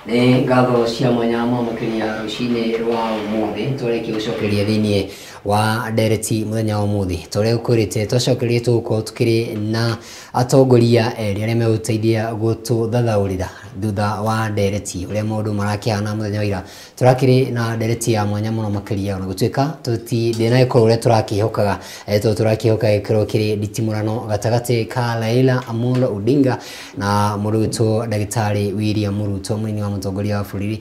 Nĩ ngatho cia mwanya mũno makĩria rũcinĩ rwa ũmũthĩ tũrĩkia gũcokeria thĩiniĩ wa ndereti mũthenya wa ũmũthĩ tũrĩa ũkwĩrĩte twacokerie tũgũkorwo tukĩrĩ na atongoria erĩ arĩa megũteithia gũtũthathaũrĩra thutha wa ndereti ũrĩa maũndũ marakĩhana mũthenya wa ira. Tũrakĩrĩ na ndereti ya mwanya mũno makĩria ona gũtuĩka ndĩnagĩkorwo ũrĩa tũrakĩhokaga, tondũ tũrakĩhoka gĩkorwo kĩrĩ nditimũrano gatagatĩ ka Raila Amolo Odinga na mũndũ witũ ndagĩtarĩ William Ruto, mũnini wa mũtongoria wa bũrũri.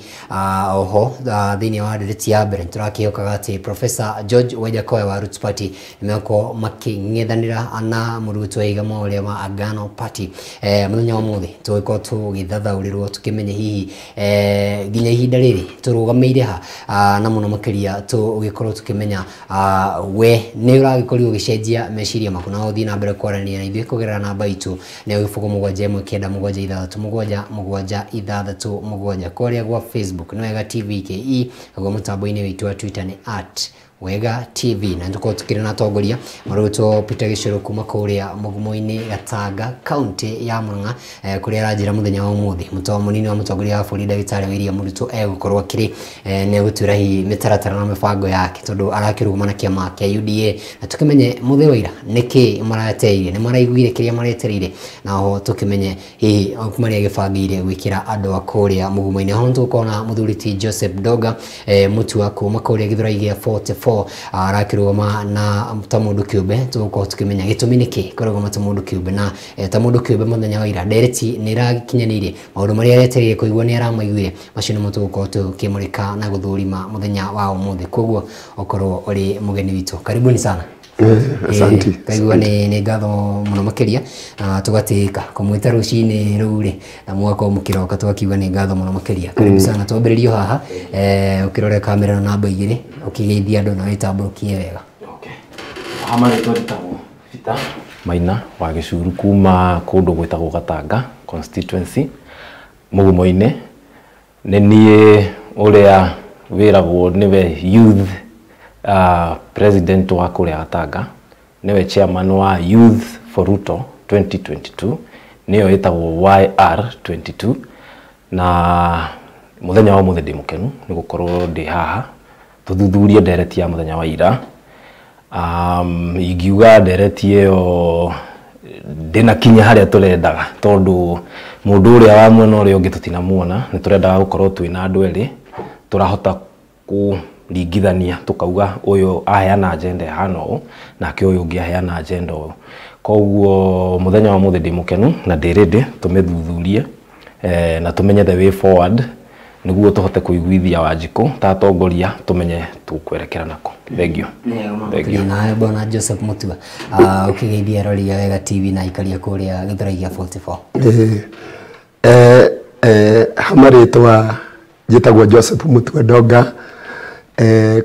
Oho thĩinĩ wa ndereti ya mbere tũrakĩhokaga atĩ Professor George Wajackoyah wa Roots Party nĩmegũkorwo makĩng'ethanĩra na mũndũ witũ Waihiga Mwaũrĩa wa Agano Party. Mũthenya wa ũmũthĩ tũgĩkorwo tũgĩthathaũrĩrwo tũkĩmenye hihi nginya ihinda rĩrĩ tũrũgamĩire ha, na mũno makĩria tũgĩkorwo tũkĩmenya we nĩ ũragĩkorirwo ũgĩcenjia meciria maku na ũthiĩ na mbere kwaranĩria na ithuĩ kũgerera namba itũ nĩyo 0719767767 kũrĩa gwa Facebook nĩ Wega TV KE, naguo mũtambo-inĩ witũ wa Twitter nĩ @WegaTV. Na tũkorwo tukĩrĩ na atongoria marũgĩtwo Peter Gĩcũrũ kuma kũrĩa Mũgumo-inĩ Gatanga, kaunti ya Murang'a, kũrĩa aranjĩra mũthenya wa ũmũthĩ mũnini wa mũtongoria wa bũrũri ndagĩtarĩ William Ruto egũkorwo akĩrĩ nĩ egũtwĩra hihi mĩtaratara na mĩbango yake tondũ arakĩrũgama na kĩama kĩa UDA, na tũkĩmenye mũthĩ wa ira nĩkĩ marateire, nĩ maraiguire kĩrĩa maretereire, na oho tũkĩmenye hihi marĩa gĩbangĩire gwĩkĩra andũ a kũrĩa Mũgumo-inĩ. Ho tũgũkorwo na mũthuri ti Joseph Doga Mutua kuma kũrĩa Gĩthũrai gĩa 44 arakĩrũgama na ta mũndũ kĩũmbe. Tũgũkorwo tũkĩmenya gĩtũmi nĩkĩ kũrũgama ta mũndũ kĩũmbe na ta mũndũ kĩũmbe mũthenya wa ira ndereti nĩ ĩrakinyanĩirie maũndũ marĩa aretereire kũigua nĩ aramaiguire. Macio nĩmo tũgũkorwo tũkĩmũrĩka na gũthũrima mũthenya wa ũmũthĩ, koguo ũkorwo ũrĩ mũgeni witũ. Karibuni sana. Asante. Kaigua nĩ ngatho mũno makĩria na tũgatĩĩka kũmwĩta rũcinĩ rũu rĩ na mũgakorwo mũkĩroka tũgakiuga nĩ ngatho mũno makĩria. Karibu sana. Twambĩrĩrio haha, ũkĩrore kamera na namba 2 ũkĩgeithia andũ na wĩtambũrũkie wega. Okay. Haha marĩtwa njĩtagwo Peter Maina wa Gĩcuru kuma kũndũ gwĩtagwo Gatanga constituency Mũgumo-inĩ. Nĩ niĩ ũrĩa wĩragwo nĩwe youth president wa kũrĩa Gatanga, nĩwe chairman wa Youth for Ruto 2022, nĩyo ĩtagwo YR22. Na mũthenya wa ũmũthĩ ndĩ mũkenu nĩ gũkorwo ndĩ haha tũthuthurie ndereti ya mũthenya wa ira. Ingiuga ndereti ĩyo ndĩnakinya harĩa tũrendaga tondũ mũndũ ũrĩa wa mwena ũrĩa ũngĩ tũtinamuona. Nĩ tũrendaga gũkorwo twĩna andũ erĩ tũrahota kũringithania tũkauga ũyũ aheana agenda ĩhana ũũ nake ũyũ ũngĩ aheana agenda ũũ. Koguo mũthenya wa ũmũthĩ ndĩ mũkenu na ndĩ ready tũmĩthuthurie na tũmenye the way forward nĩguo tũhote kũiguithia Wanjikũ ta atongoria tũmenye tũkwerekera nako. Thank you. Thank you. Nawe bwana Joseph Mutua, ũkĩgeithia arori a Wega TV na aikaria kũrĩa Gĩthũrai gĩa 44. Hamarĩtwa njĩtagwo Joseph Mutua Ndonga,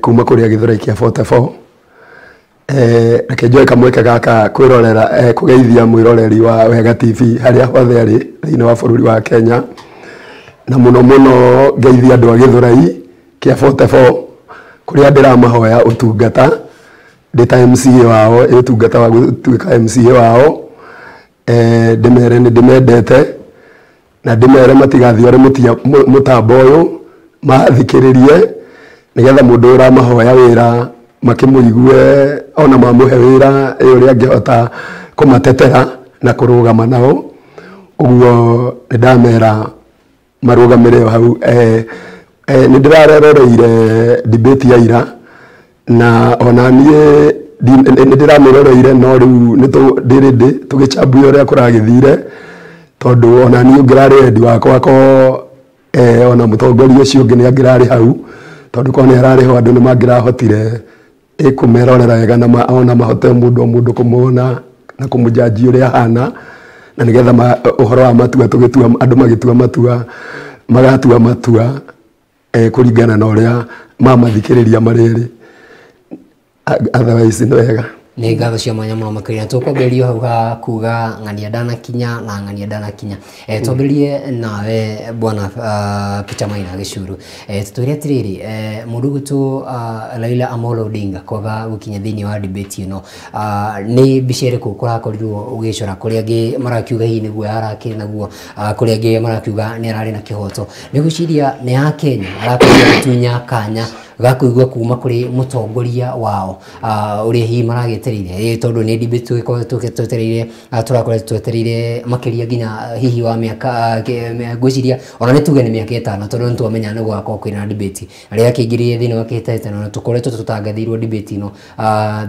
kuma kũrĩa Gĩthũrai kĩa 44. Reke njoe kamweke gaka kwĩrorera, kũgeithia mwĩroreri wa Wega TV harĩa hothe arĩ thĩinĩ wa bũrũri wa Kenya, na mũno mũno ngeithia andũ a Gĩthũrai kĩa 44 kũrĩa ndĩramahoya ũtungata ndĩ ta MCA wao, ũtungata wa gũtuĩka MCA wao. Ndĩmere nĩ ndĩmendete na ndĩmere matigathiore mũtambo ũyũ, mathikĩrĩrie nĩgetha mũndũ ũramahoya wĩra makĩmũigue, ona mamũhe wĩra ũrĩa angĩhota kũmatetera na kũrũgama nao. Ũguo nĩ ndamera marũgamĩre o hau. Nĩ ndĩrareroreire debate ya ira na ona niĩ nĩ ndĩramĩroreire, no rĩu nĩ ndĩrĩ tũgĩchambua ũrĩa kũragĩthire tondũ ona niĩ ũngĩrarĩ wendi wakwa ko ona mũtongoria ũcio ũngĩ nĩ angĩrarĩ hau, tondũ korwo nĩ ararĩ ho andũ nĩ mangĩrahotire kũmerorera wega na ona mahote mũndũ o mũndũ kũmuona na kũmũjanji ũrĩa ahana, na nĩgetha ũhoro wa matua tũgĩtua andũ magĩtua matua magatua matua kũringana na ũrĩa mamathikĩrĩria marĩ erĩ. Otherwise nĩ wega. Nĩ ngatho cia mwanya mũno makĩria. Tũkwambĩrĩria hau ha kuga ng'ania ndanakinya na ng'ania ndanakinya. Twambĩrĩrie nawe bwana Peter Maina Gĩcuru. Tũtwĩre atĩrĩrĩ, mũndũ gwitũ Raila Amolo Odinga kwaga gũkinya thĩinĩ wa debate ĩno, nĩ mbica ĩrĩkũ kũrakorirwo ũgĩcora? Kũrĩa angĩ marakiuga hihi nĩguo arakĩrĩ naguo, kũrĩa angĩ marakiuga nĩ ararĩ na kĩhoto. Nĩ gwĩciria nĩ ya Kenya arakorirwo agĩtunya kanya ga kũigua kuma kũrĩ mũtongoria wao ũrĩa hihi maragĩetereire, tondũ nĩ debate tũgĩkoretwo twetereire, tũrakoretwo twetereire makĩria nginya hihi wa mĩaka, ngwĩciria ona nĩ tuge nĩ mĩaka 5, tondũ nĩ twamenya nĩ gũgakorwo kwĩna debate na rĩrĩa akĩingĩrire thĩinĩ wa kĩhĩtahĩtano na tũkoretwo tũtangathĩirwo debate ĩno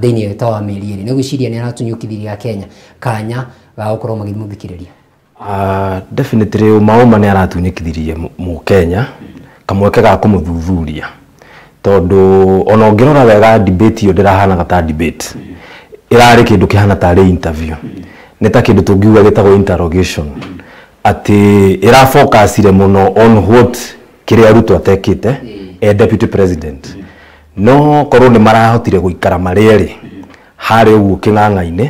thĩinĩ ta wa mĩeri 2. Nĩ gwĩciria nĩ aratunyũkithirie Akenya kanya ga gũkorwo magĩmũthikĩrĩria. Definitely ũma nĩ aratunyũkithirie mũkenya kamweke ga kũmũthuthuria, tondũ ona ũngĩrora wega debate ĩyo ndĩrahanaga ta debate, ĩrarĩ kĩndũ kĩhana tarĩ interview, nĩ ta kĩndũ tũngiuga gĩtagwo interrogation, atĩ ĩrafocusire mũno on what kĩrĩa Ruto atekĩte e deputy president. No korwo nĩ marahotire gũikara marĩ erĩ harĩa ũguo kĩng'ang'a-inĩ,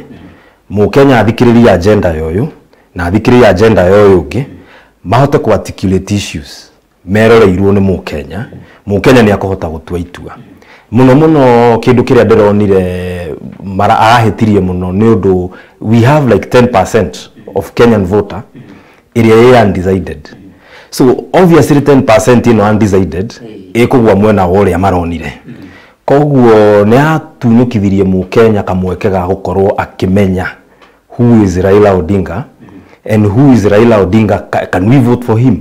mũkenya athikĩrĩrie agenda ya ũyũ na athikĩrĩrie agenda ya ũyũ ũngĩ, mahote kũ articulate issues meroreirwo nĩ mũkenya, mũkenya nĩ akũhota gũtua itua. Mũno mũno kĩndũ kĩrĩa ndĩronire arahĩtirie mũno nĩ ũndũ we have like 10% of Kenyan voter ĩrĩa ĩ undecided. So obviously 10% ĩno undecided ĩkũgwa mwena wa ũrĩa maronire. Koguo nĩ atunyũkithirie mũkenya kamweke ga gũkorwo akĩmenya who is Raila Odinga and who is Raila Odinga, can we vote for him,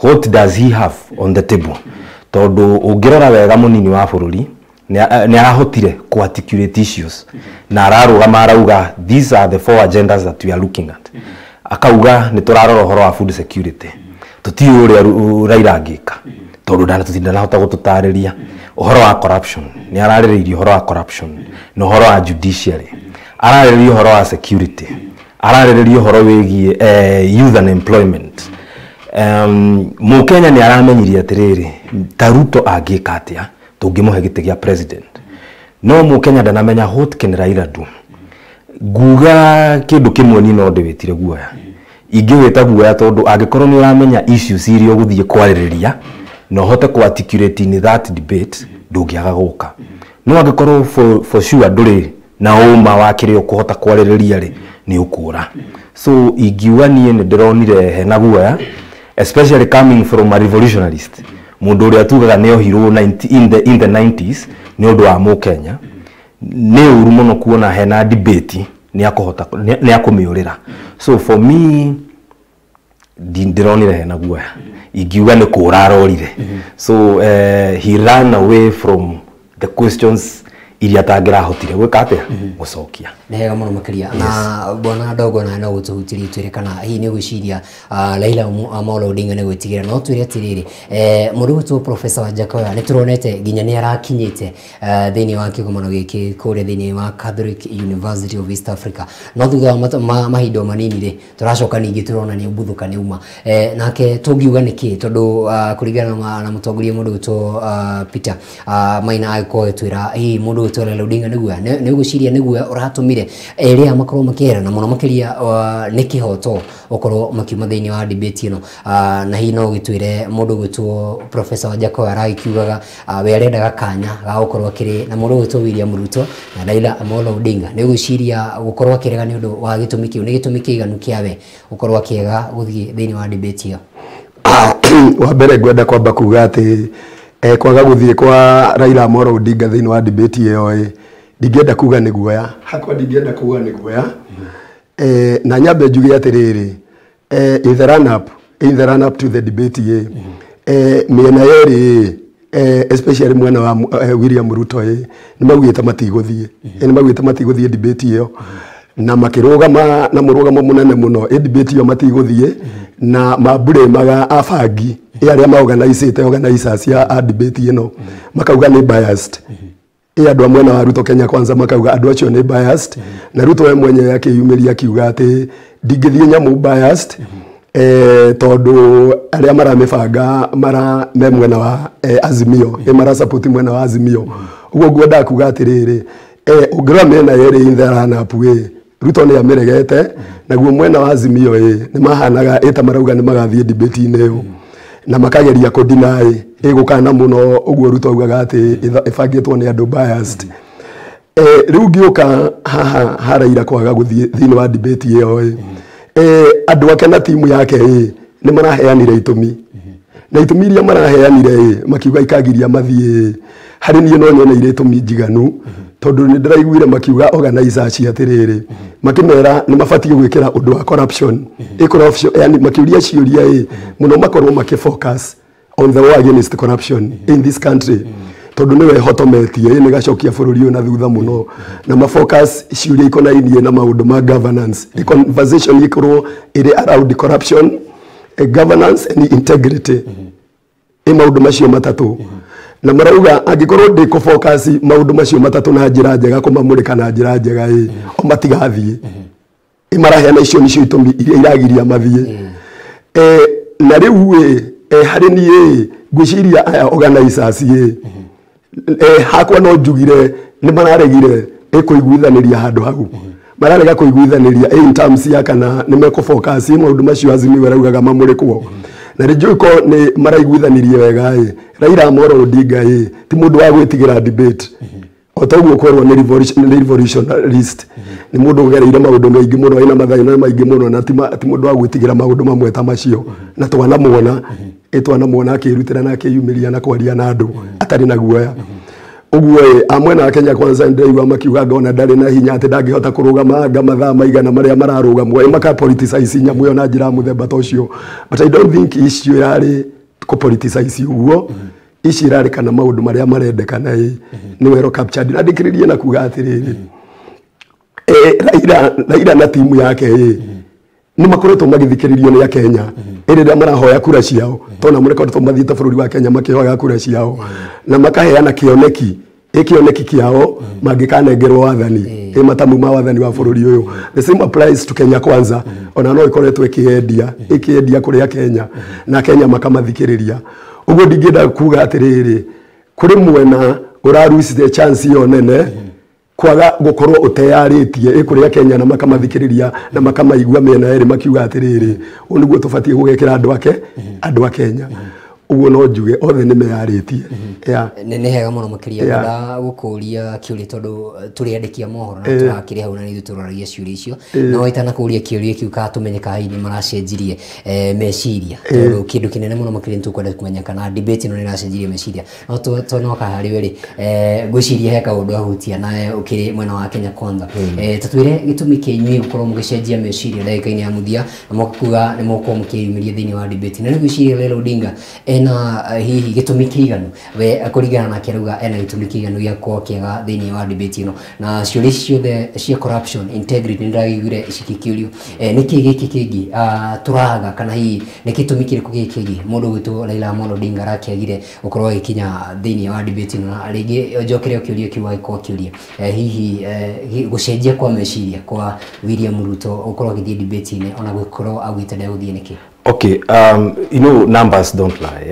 what does he have on the table. Tondũ ũngĩrora wega mũnini wa bũrũri nĩ arahotire kũ articulate issues na ararũgama arauga these are the 4 agendas that we are looking at. Akauga nĩ tũrarora ũhoro wa food security, tũtiũĩ ũrĩa Raila angĩka tondũ ndanahota gũtũtarĩria. Ũhoro wa corruption, nĩ ararĩrĩirie ũhoro wa corruption na ũhoro wa judiciary, ararĩrĩria ũhoro wa security, ararĩrĩria ũhoro wĩgiĩ youth unemployment. Mũkenya nĩ aramenyirie atĩrĩrĩ, ta Ruto angĩka atĩa tũngĩmũhe gĩtĩ gĩa president. No mũkenya ndanamenya what can Raila do. Nguga kĩndũ kĩmwe niĩ no ndĩwĩtire guoya, ingĩwĩta guoya tondũ angĩkorwo nĩ ũramenya issues iria ũgũthiĩ kwarĩrĩria na ũhote kũ articulate in that debate, ndũngĩaga gũka. No angĩkorwo for sure ndũrĩ na ũma wa kĩrĩa ũkũhota kwarĩrĩria rĩ, nĩ ũkũra. So ingiuga niĩ nĩ ndĩronire hena guoya, especially coming from a revolutionalist, mũndũ ũrĩa tugaga nĩ ohirwo in the 90s nĩ ũndũ wa mũkenya. Nĩ ũru mũno kuona hena debate nĩ akũhota nĩ akũmĩũrĩra. So for me ndĩronire hena guoya, ingiuga nĩ kũra arorire. So he ran away from the questions iria atangĩrahotire gwĩka atĩa gũcokia. Nĩ hega mũno makĩria. Na bwana Ndogo na no gũtũhutirie twĩre kana hihi nĩ ũgwĩciria Raila Amolo Odinga nĩ gwĩtigĩra. No twĩre atĩrĩrĩ, mũndũ gwĩtwo Professor Wajackoyah nĩ tũronete nginya nĩ arakinyĩte thĩinĩ wa kĩgomano gĩkĩ kũrĩa thĩinĩ wa Catholic University of East Africa, no thutha wa mahinda manini rĩ, tũracoka ningĩ tũrona nĩ ũbuthũka nĩ uma. Nake tũngiuga nĩkĩ, tondũ kũringana na mũtongoria mũndũ gwĩtwo Peter Maina agĩkorwo agĩtwĩra hihi mũndũ gwĩtwo Raila Odinga nĩguo nĩ ũgwĩciria nĩguo ũratũmire erĩ makorwo makĩherana mũno makĩria nĩ kĩhoto ũkorwo makiuma thĩinĩ wa debate ĩno. Na hihi no ũgĩtwĩre mũndũ gwĩtwo Professor Wajackoyah aragĩkiugaga we arendaga kanya ga gũkorwo akĩrĩ na mũndũ gwĩtwo William Ruto na Raila Amolo Odinga, nĩ ũgwĩciria gũkorwo akĩrega nĩ ũndũ wa gĩtũmi kĩu nĩ gĩtũmi kĩiganu kĩa we gũkorwo akĩega gũthiĩ thĩinĩ wa debate ĩyo? Wa mbere ngwenda kwamba kuga atĩ kwaga gũthiĩ kwa Raila Amolo Odinga thĩinĩ wa debate ĩyo ndingĩenda kuga nĩ guoya, hakwa ndingĩenda kuga nĩ guoya. Na nyambe njuge atĩrĩrĩ, in the run up to the debate mĩena yerĩ, especially mwena wa William Ruto nĩ maugĩte matigũthiĩ, nĩ maugĩte matigũthiĩ debate ĩyo, na makĩrũgama na mũrũgamo mũnene mũno debate ĩyo matigũthiĩ, na mambũrĩmaga abangi arĩa maorganize organizers ya debate ĩno, makauga nĩ biased. Andũ a mwena wa Ruto Kenya Kwanza makauga andũ acio nĩ biased, na Ruto we mwenyewe akĩyumĩria akiuga atĩ ndingĩthiĩ nyamũ biased, tondũ arĩa maramĩbanga mara me mwena wa Azimio, mara support mwena wa Azimio. Ũguo ngwendaga kuga atĩrĩrĩ, Ũngĩrora mĩena yerĩ in the run up ĩ, Ruto nĩ amĩregete, naguo mwena wa Azimio ĩ nĩ mahanaga ĩ ta marauga nĩ magathiĩ debate-inĩ ĩyo na makageria kũ deny ĩgũkana mũno ũguo Ruto augaga atĩ ĩbangĩtwo nĩ andũ biased. Rĩu ngĩũka haha ha Raila kwaga gũthiĩ thĩinĩ wa debate ĩyo ĩ, andũ ake na timu yake ĩ nĩ maraheanire itũmi, na itũmi iria maraheanire ĩ makiuga ikagiria mathiĩ, harĩ niĩ no nyone irĩ itũmi njiganu, tondũ nĩ ndĩraiguire makiuga organizers atĩrĩrĩ, makĩmera nĩ mabatiĩ gwĩkĩra ũndũ wa corruption, ĩ corruption yani makĩũria ciũria ĩ mũno makorwo makĩ focus on the war against corruption in this country, tondũ nĩwe hotometie ĩ nĩgacokia bũrũri ũyũ na thutha mũno, na mafocus ciũria ikonainie na maũndũ ma governance, ĩ conversation ikorwo ĩrĩ around corruption, governance and integrity, ĩ maũndũ macio matatũ. Na marauga angĩkorwo ndĩ kũ focus maũndũ macio matatũ na njĩra njega, kũmamũrĩka na njĩra njega ĩ o matigathiĩ. Ĩ maraheana icio nĩcio itũmi iria iragiria mathiĩ. Na rĩu ĩ harĩ niĩ ĩ ngwĩciria aya organizers ĩ hakwa no njugire nĩ mararegire ĩ kũiguithanĩria handũ hau, mararega kũiguithanĩria ĩ in terms ya kana nĩ mekũ focus maũndũ macio Azimio araugaga mamũrĩkwo. Na rĩngĩ ko nĩ maraiguithanirie wega ĩ Raila Amolo Odinga ĩ ti mũndũ wa gwĩtigĩra debate, o ta ũguo kwerwo nĩ revolutionalist, nĩ mũndũ ũgereire maũndũ maingĩ mũno, ena mathĩna maingĩ mũno, na ti mũndũ wa gwĩtigĩra maũndũ mamwe ta macio. Na twanamuona ĩ twanamuona akĩrutĩra na akĩyumĩria na kwaria na andũ atarĩ na guoya. Ũguo ĩ a mwena wa Kenya Kwanza ndĩraigua makiuga ngona ndarĩ na hinya, atĩ ndangĩhota kũrũgama anga mathaa maigana marĩa mararũgamwo, ĩ maka politicize nyamũ ĩyo na njĩra ya mũthemba ta ũcio. But I don't think icio yarĩ kũ politicize ũguo, ici irarĩ kana maũndũ marĩa marendekana ĩ nĩ well captured. Na ndĩkĩrĩrie na kuga atĩrĩrĩ, Raila na timu yake ĩ nĩ makoretwo magĩthikĩrĩrio nĩ Akenya rĩrĩa marahoya kura ciao, tondũ makoretwo mathiĩte bũrũri wa Kenya makĩhoya kura ciao na makaheana kĩoneki ĩ kĩoneki kĩao mangĩkanengerwo wathani, ĩ matamu ma wathani wa bũrũri ũyũ. The same applies to Kenya Kwanza, ona no ĩkoretwo ĩkĩendia kũrĩ Akenya na Kenya makamathikĩrĩria. Ũguo ndingĩenda kuga atĩrĩrĩ kũrĩ mwena ũrarucite chance ĩyo nene kwaga gukorwo uteyarĩtie ĩ kũrĩ Akenya na makamathikĩrĩria na makamaigua mĩena yerĩ makiuga atĩrĩrĩ ũũ nĩguo tũbatiĩ gũgekĩra andũ ake andũ a Kenya. Ũguo no njuge othe nĩ meyarĩtie. Yeah. Nĩ hega mũno makĩria ngwenda gũkũria kĩũria tondũ tũrĩ andĩki a mohoro na tũrakĩrĩ hau na nĩ ithuĩ tũroragia ciũria icio, no itanakũria kĩũria kĩu kana tũmenye kana hihi nĩ maracenjirie meciria, tondũ kĩndũ kĩnene mũno makĩria nĩ tũkwenda kũmenya kana debate ĩno nĩ ĩracenjirie meciria. No twanoka harĩ we rĩ, ngwĩciria he kaũndũ ahutia nawe ũkĩrĩ mwena wa Kenya Kwanza. Ta twĩre gĩtũmi kĩa inyuĩ gũkorwo mũgĩcenjia meciria ndagĩka-inĩ ya mũthia na mũkuga nĩ mũgũkorwo mũkĩyumĩria thĩinĩ wa debate. Na nĩ ngwĩciria Raila Odinga ena hihi gĩtũmi kĩiganu we kũringana nake arauga ena gĩtũmi kĩiganu gĩa gũkorwo kĩega thĩinĩ wa debate ĩno, na ciũria ici ciothe cia corruption, integrity nĩ ndĩraiguire cikĩkĩũrio. Nĩkĩ gĩkĩ kĩngĩ tũraga kana hihi nĩ gĩtũmi kĩrĩkũ gĩkĩ kĩngĩ mũndũ ũgwĩtwo Raila Amolo Odinga arakĩagire gũkorwo agĩkinya thĩinĩ wa debate ĩno? Na rĩngĩ njokere kĩũria kĩu agĩkorwo akĩũria, hihi gũcenjia kwa meciria kwa William Ruto gũkorwo agĩthiĩ debate-inĩ ona gũkorwo augĩte ndegũthiĩ nĩkĩ? Okay, you know, numbers don't lie.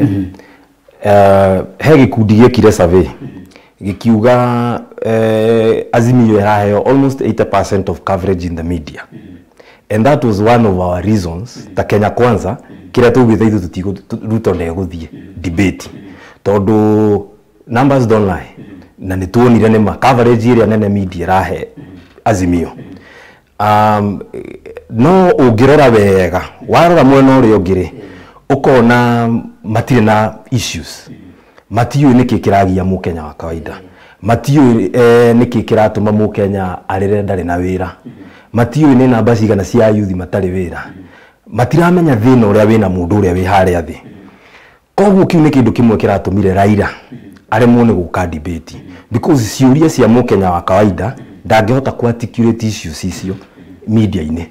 Eh? He gĩkundi gĩekire survey gĩkiuga Azimio ĩraheo almost 80% of coverage in the media, and that was one of our reasons ta Kenya Kwanza kĩrĩa tũugĩte ithuĩ Ruto ndegũthiĩ debate, tondũ numbers don't lie, na nĩ tuonire nĩma coverage ĩrĩa nene media ĩrahe Azimio. No ũngĩrora wega, warora mwena ũrĩa ũngĩ rĩ, ũkona matirĩ na issues, matiũĩ nĩkĩ kĩragia mũkenya wa kawaida, matiũĩ nĩkĩ kĩratũma mũkenya arĩre ndarĩ na wĩra, matiũĩ nĩ namba cigana cia youth matarĩ wĩra, matiramenya thĩna ũrĩa wĩna mũndũ ũrĩa wĩ harĩa thĩ. Koguo kĩu nĩ kĩndũ kĩmwe kĩratũmire Raila aremwo nĩ gũka debate, because ciũria cia mũkenya wa kawaida ndangĩhota ku articulate issues icio media-inĩ,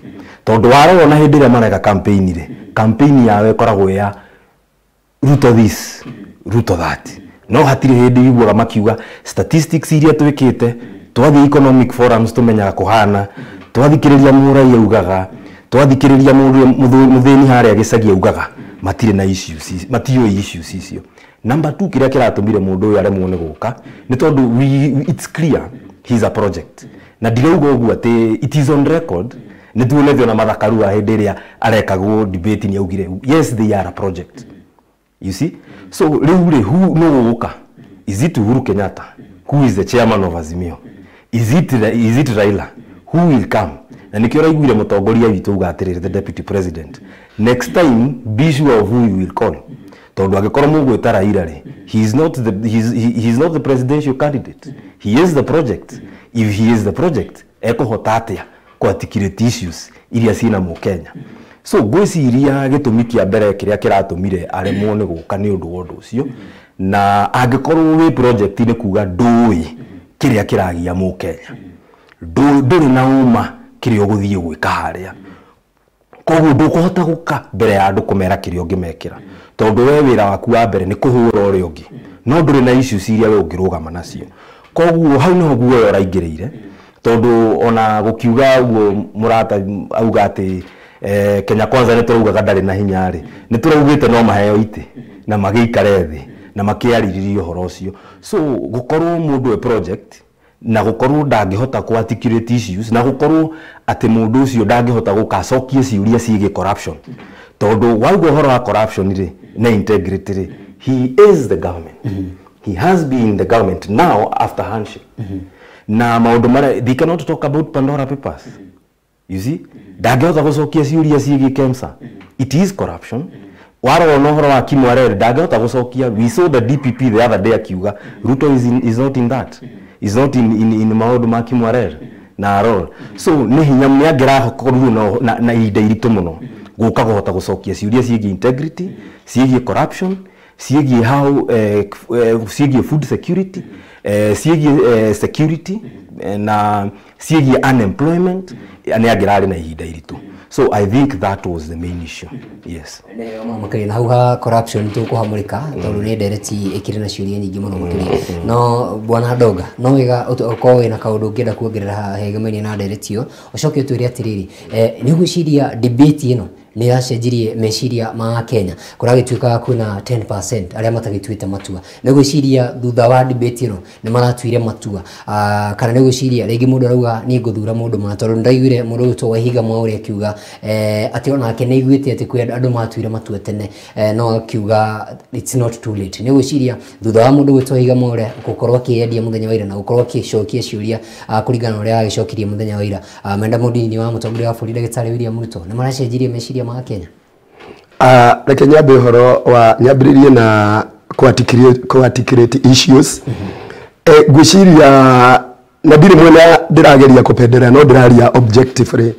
tondũ warora ona hĩndĩ ĩrĩa mareka campaign rĩ, campaign yao ĩkoragwo ya Ruto this, Ruto that, no hatirĩ hĩndĩ iguaga makiuga statistics iria twĩkĩte, twathiĩ economic forums tũmenyaga kũhana, twathikĩrĩria mũrai augaga, twathikĩrĩria mũthĩni harĩa gĩcagi augaga, matirĩ na issues, matiũĩ issues icio. Number 2 kĩrĩa kĩratũmire mũndũ ũyũ aremwo nĩ gũka nĩ tondũ it's clear He's a project. Na ndirauga ũguo atĩ it is on record. Nĩ tuonete ona Martha Karua hĩndĩ ĩrĩa arekagwo debate nĩ augire yes, they are a project. You see? So rĩu rĩ, who no gũka? Is it Uhuru Kenyatta, who is the chairman of Azimio? Is it Raila? Who will come? Na nikio raiguire mũtongoria witũ uga atĩrĩrĩ, the deputy president, next time be sure of who you will call, tondũ angĩkorwo mũgwĩta Raila rĩ, he is not the presidential candidate, he is the project. If he is the project, ekũhota atĩa kũ-articulate issues iria ciĩna mũkenya? So ngwĩciria gĩtũmi kĩa mbere kĩrĩa kĩratũmire aremwo nĩ gũka nĩ ũndũ wa ũndũ ũcio. Na angĩkorwo wĩ project, nĩ kuga ndũĩ kĩrĩa kĩragia mũkenya, ndũrĩ na ũma kĩrĩa ũgũthiĩ gwĩka harĩa, koguo ndũkũhota gũka mbere ya andũ kũmera kĩrĩa ũngĩmekĩra, tondũ we wĩra waku wa mbere nĩ kũhũra ũrĩa ũngĩ, no ndũrĩ na issues iria we ũngĩrũgama nacio. Koguo hau nĩho guoya ũraingĩrĩire, tondũ ona gũkiuga ũguo mũrata auga atĩ Kenya Kwanza nĩ tũraugaga ndarĩ na hinya rĩ, nĩ tũraugĩte no maheo itĩ na magĩikare thĩ na makĩarĩrĩria ũhoro ũcio. So gũkorwo mũndũ e project, na gũkorwo ndangĩhota kũ articulate issues, na gũkorwo atĩ mũndũ ũcio ndangĩhota gũka acokie ciũria ciĩgiĩ corruption, tondũ wauga ũhoro wa corruption rĩ na integrity rĩ, he is the government. He has been in the government now after handshake na maũndũ marĩa, they cannot talk about Pandora Papers. You see, ndangĩhota gũcokia ciũria ciĩgiĩ KEMSA. It is corruption. Warora na ũhoro wa Kimwarer, ndangĩhota gũcokia. We saw the DPP the other day akiuga Ruto is not in that, is not in maũndũ ma Kimwarer na Arror. So nĩ hinya nĩ angĩrakorwo na ihinda iritũ mũno gũka kũhota gũcokia ciũria ciĩgiĩ integrity, ciĩgiĩ corruption, ciĩgiĩ how ciĩgiĩ food security, ciĩgiĩ security, na ciĩgiĩ unemployment. Nĩ angĩrarĩ na ihinda iritũ. So I think that was the main issue, yes. Makĩria na hau ha corruption tũkũhamũrĩka, tondũ nĩ ndereti ĩkĩrĩ na ciũria nyingĩ mũno makĩria. No bwana Ndonga, no wega ũkorwo wĩna kaũndũ ũngĩenda kuongerera haha hegemainie na ndereti ĩyo, ũcoke ũtwĩre atĩrĩrĩ, nĩ ũgwĩciria debate ĩno nĩ yacenjirie meciria ma Kenya? Kũragĩtuĩka kwĩna 10% arĩa matagĩtuĩte matua. Nĩ ũgwĩciria thutha wa debate ĩno nĩ maratuire matua? Kana nĩ ũgwĩciria rĩngĩ mũndũ arauga niĩ ngũthura mũndũ mũna? Tondũ nĩndaiguire mũndũ ũyũ Waihiga Mwaũre akiuga atĩ onake nĩ aiguĩte atĩ kwĩ andũ matuire matua tene, no akiuga it's not too late. Nĩ ũgwĩciria thutha wa mũndũ gwĩtwo Waihiga Mwaũre gũkorwo akĩendia mũthenya wa ira na gũkorwo akĩcokia ciũria kũringana na ũrĩa agĩcokirie mũthenya wa ira, menda mũndini wa mũtongoria wa bũrũri ndagĩtarĩ William Ruto, nĩ maracenjirie meciria ma Kenya? Reke nyambe ũhoro wa nyambĩrĩrie na kũ-articulate issues. Ngwĩciria na ndirĩ mwena ndĩrageria kũpenderea, no ndĩraria objectively.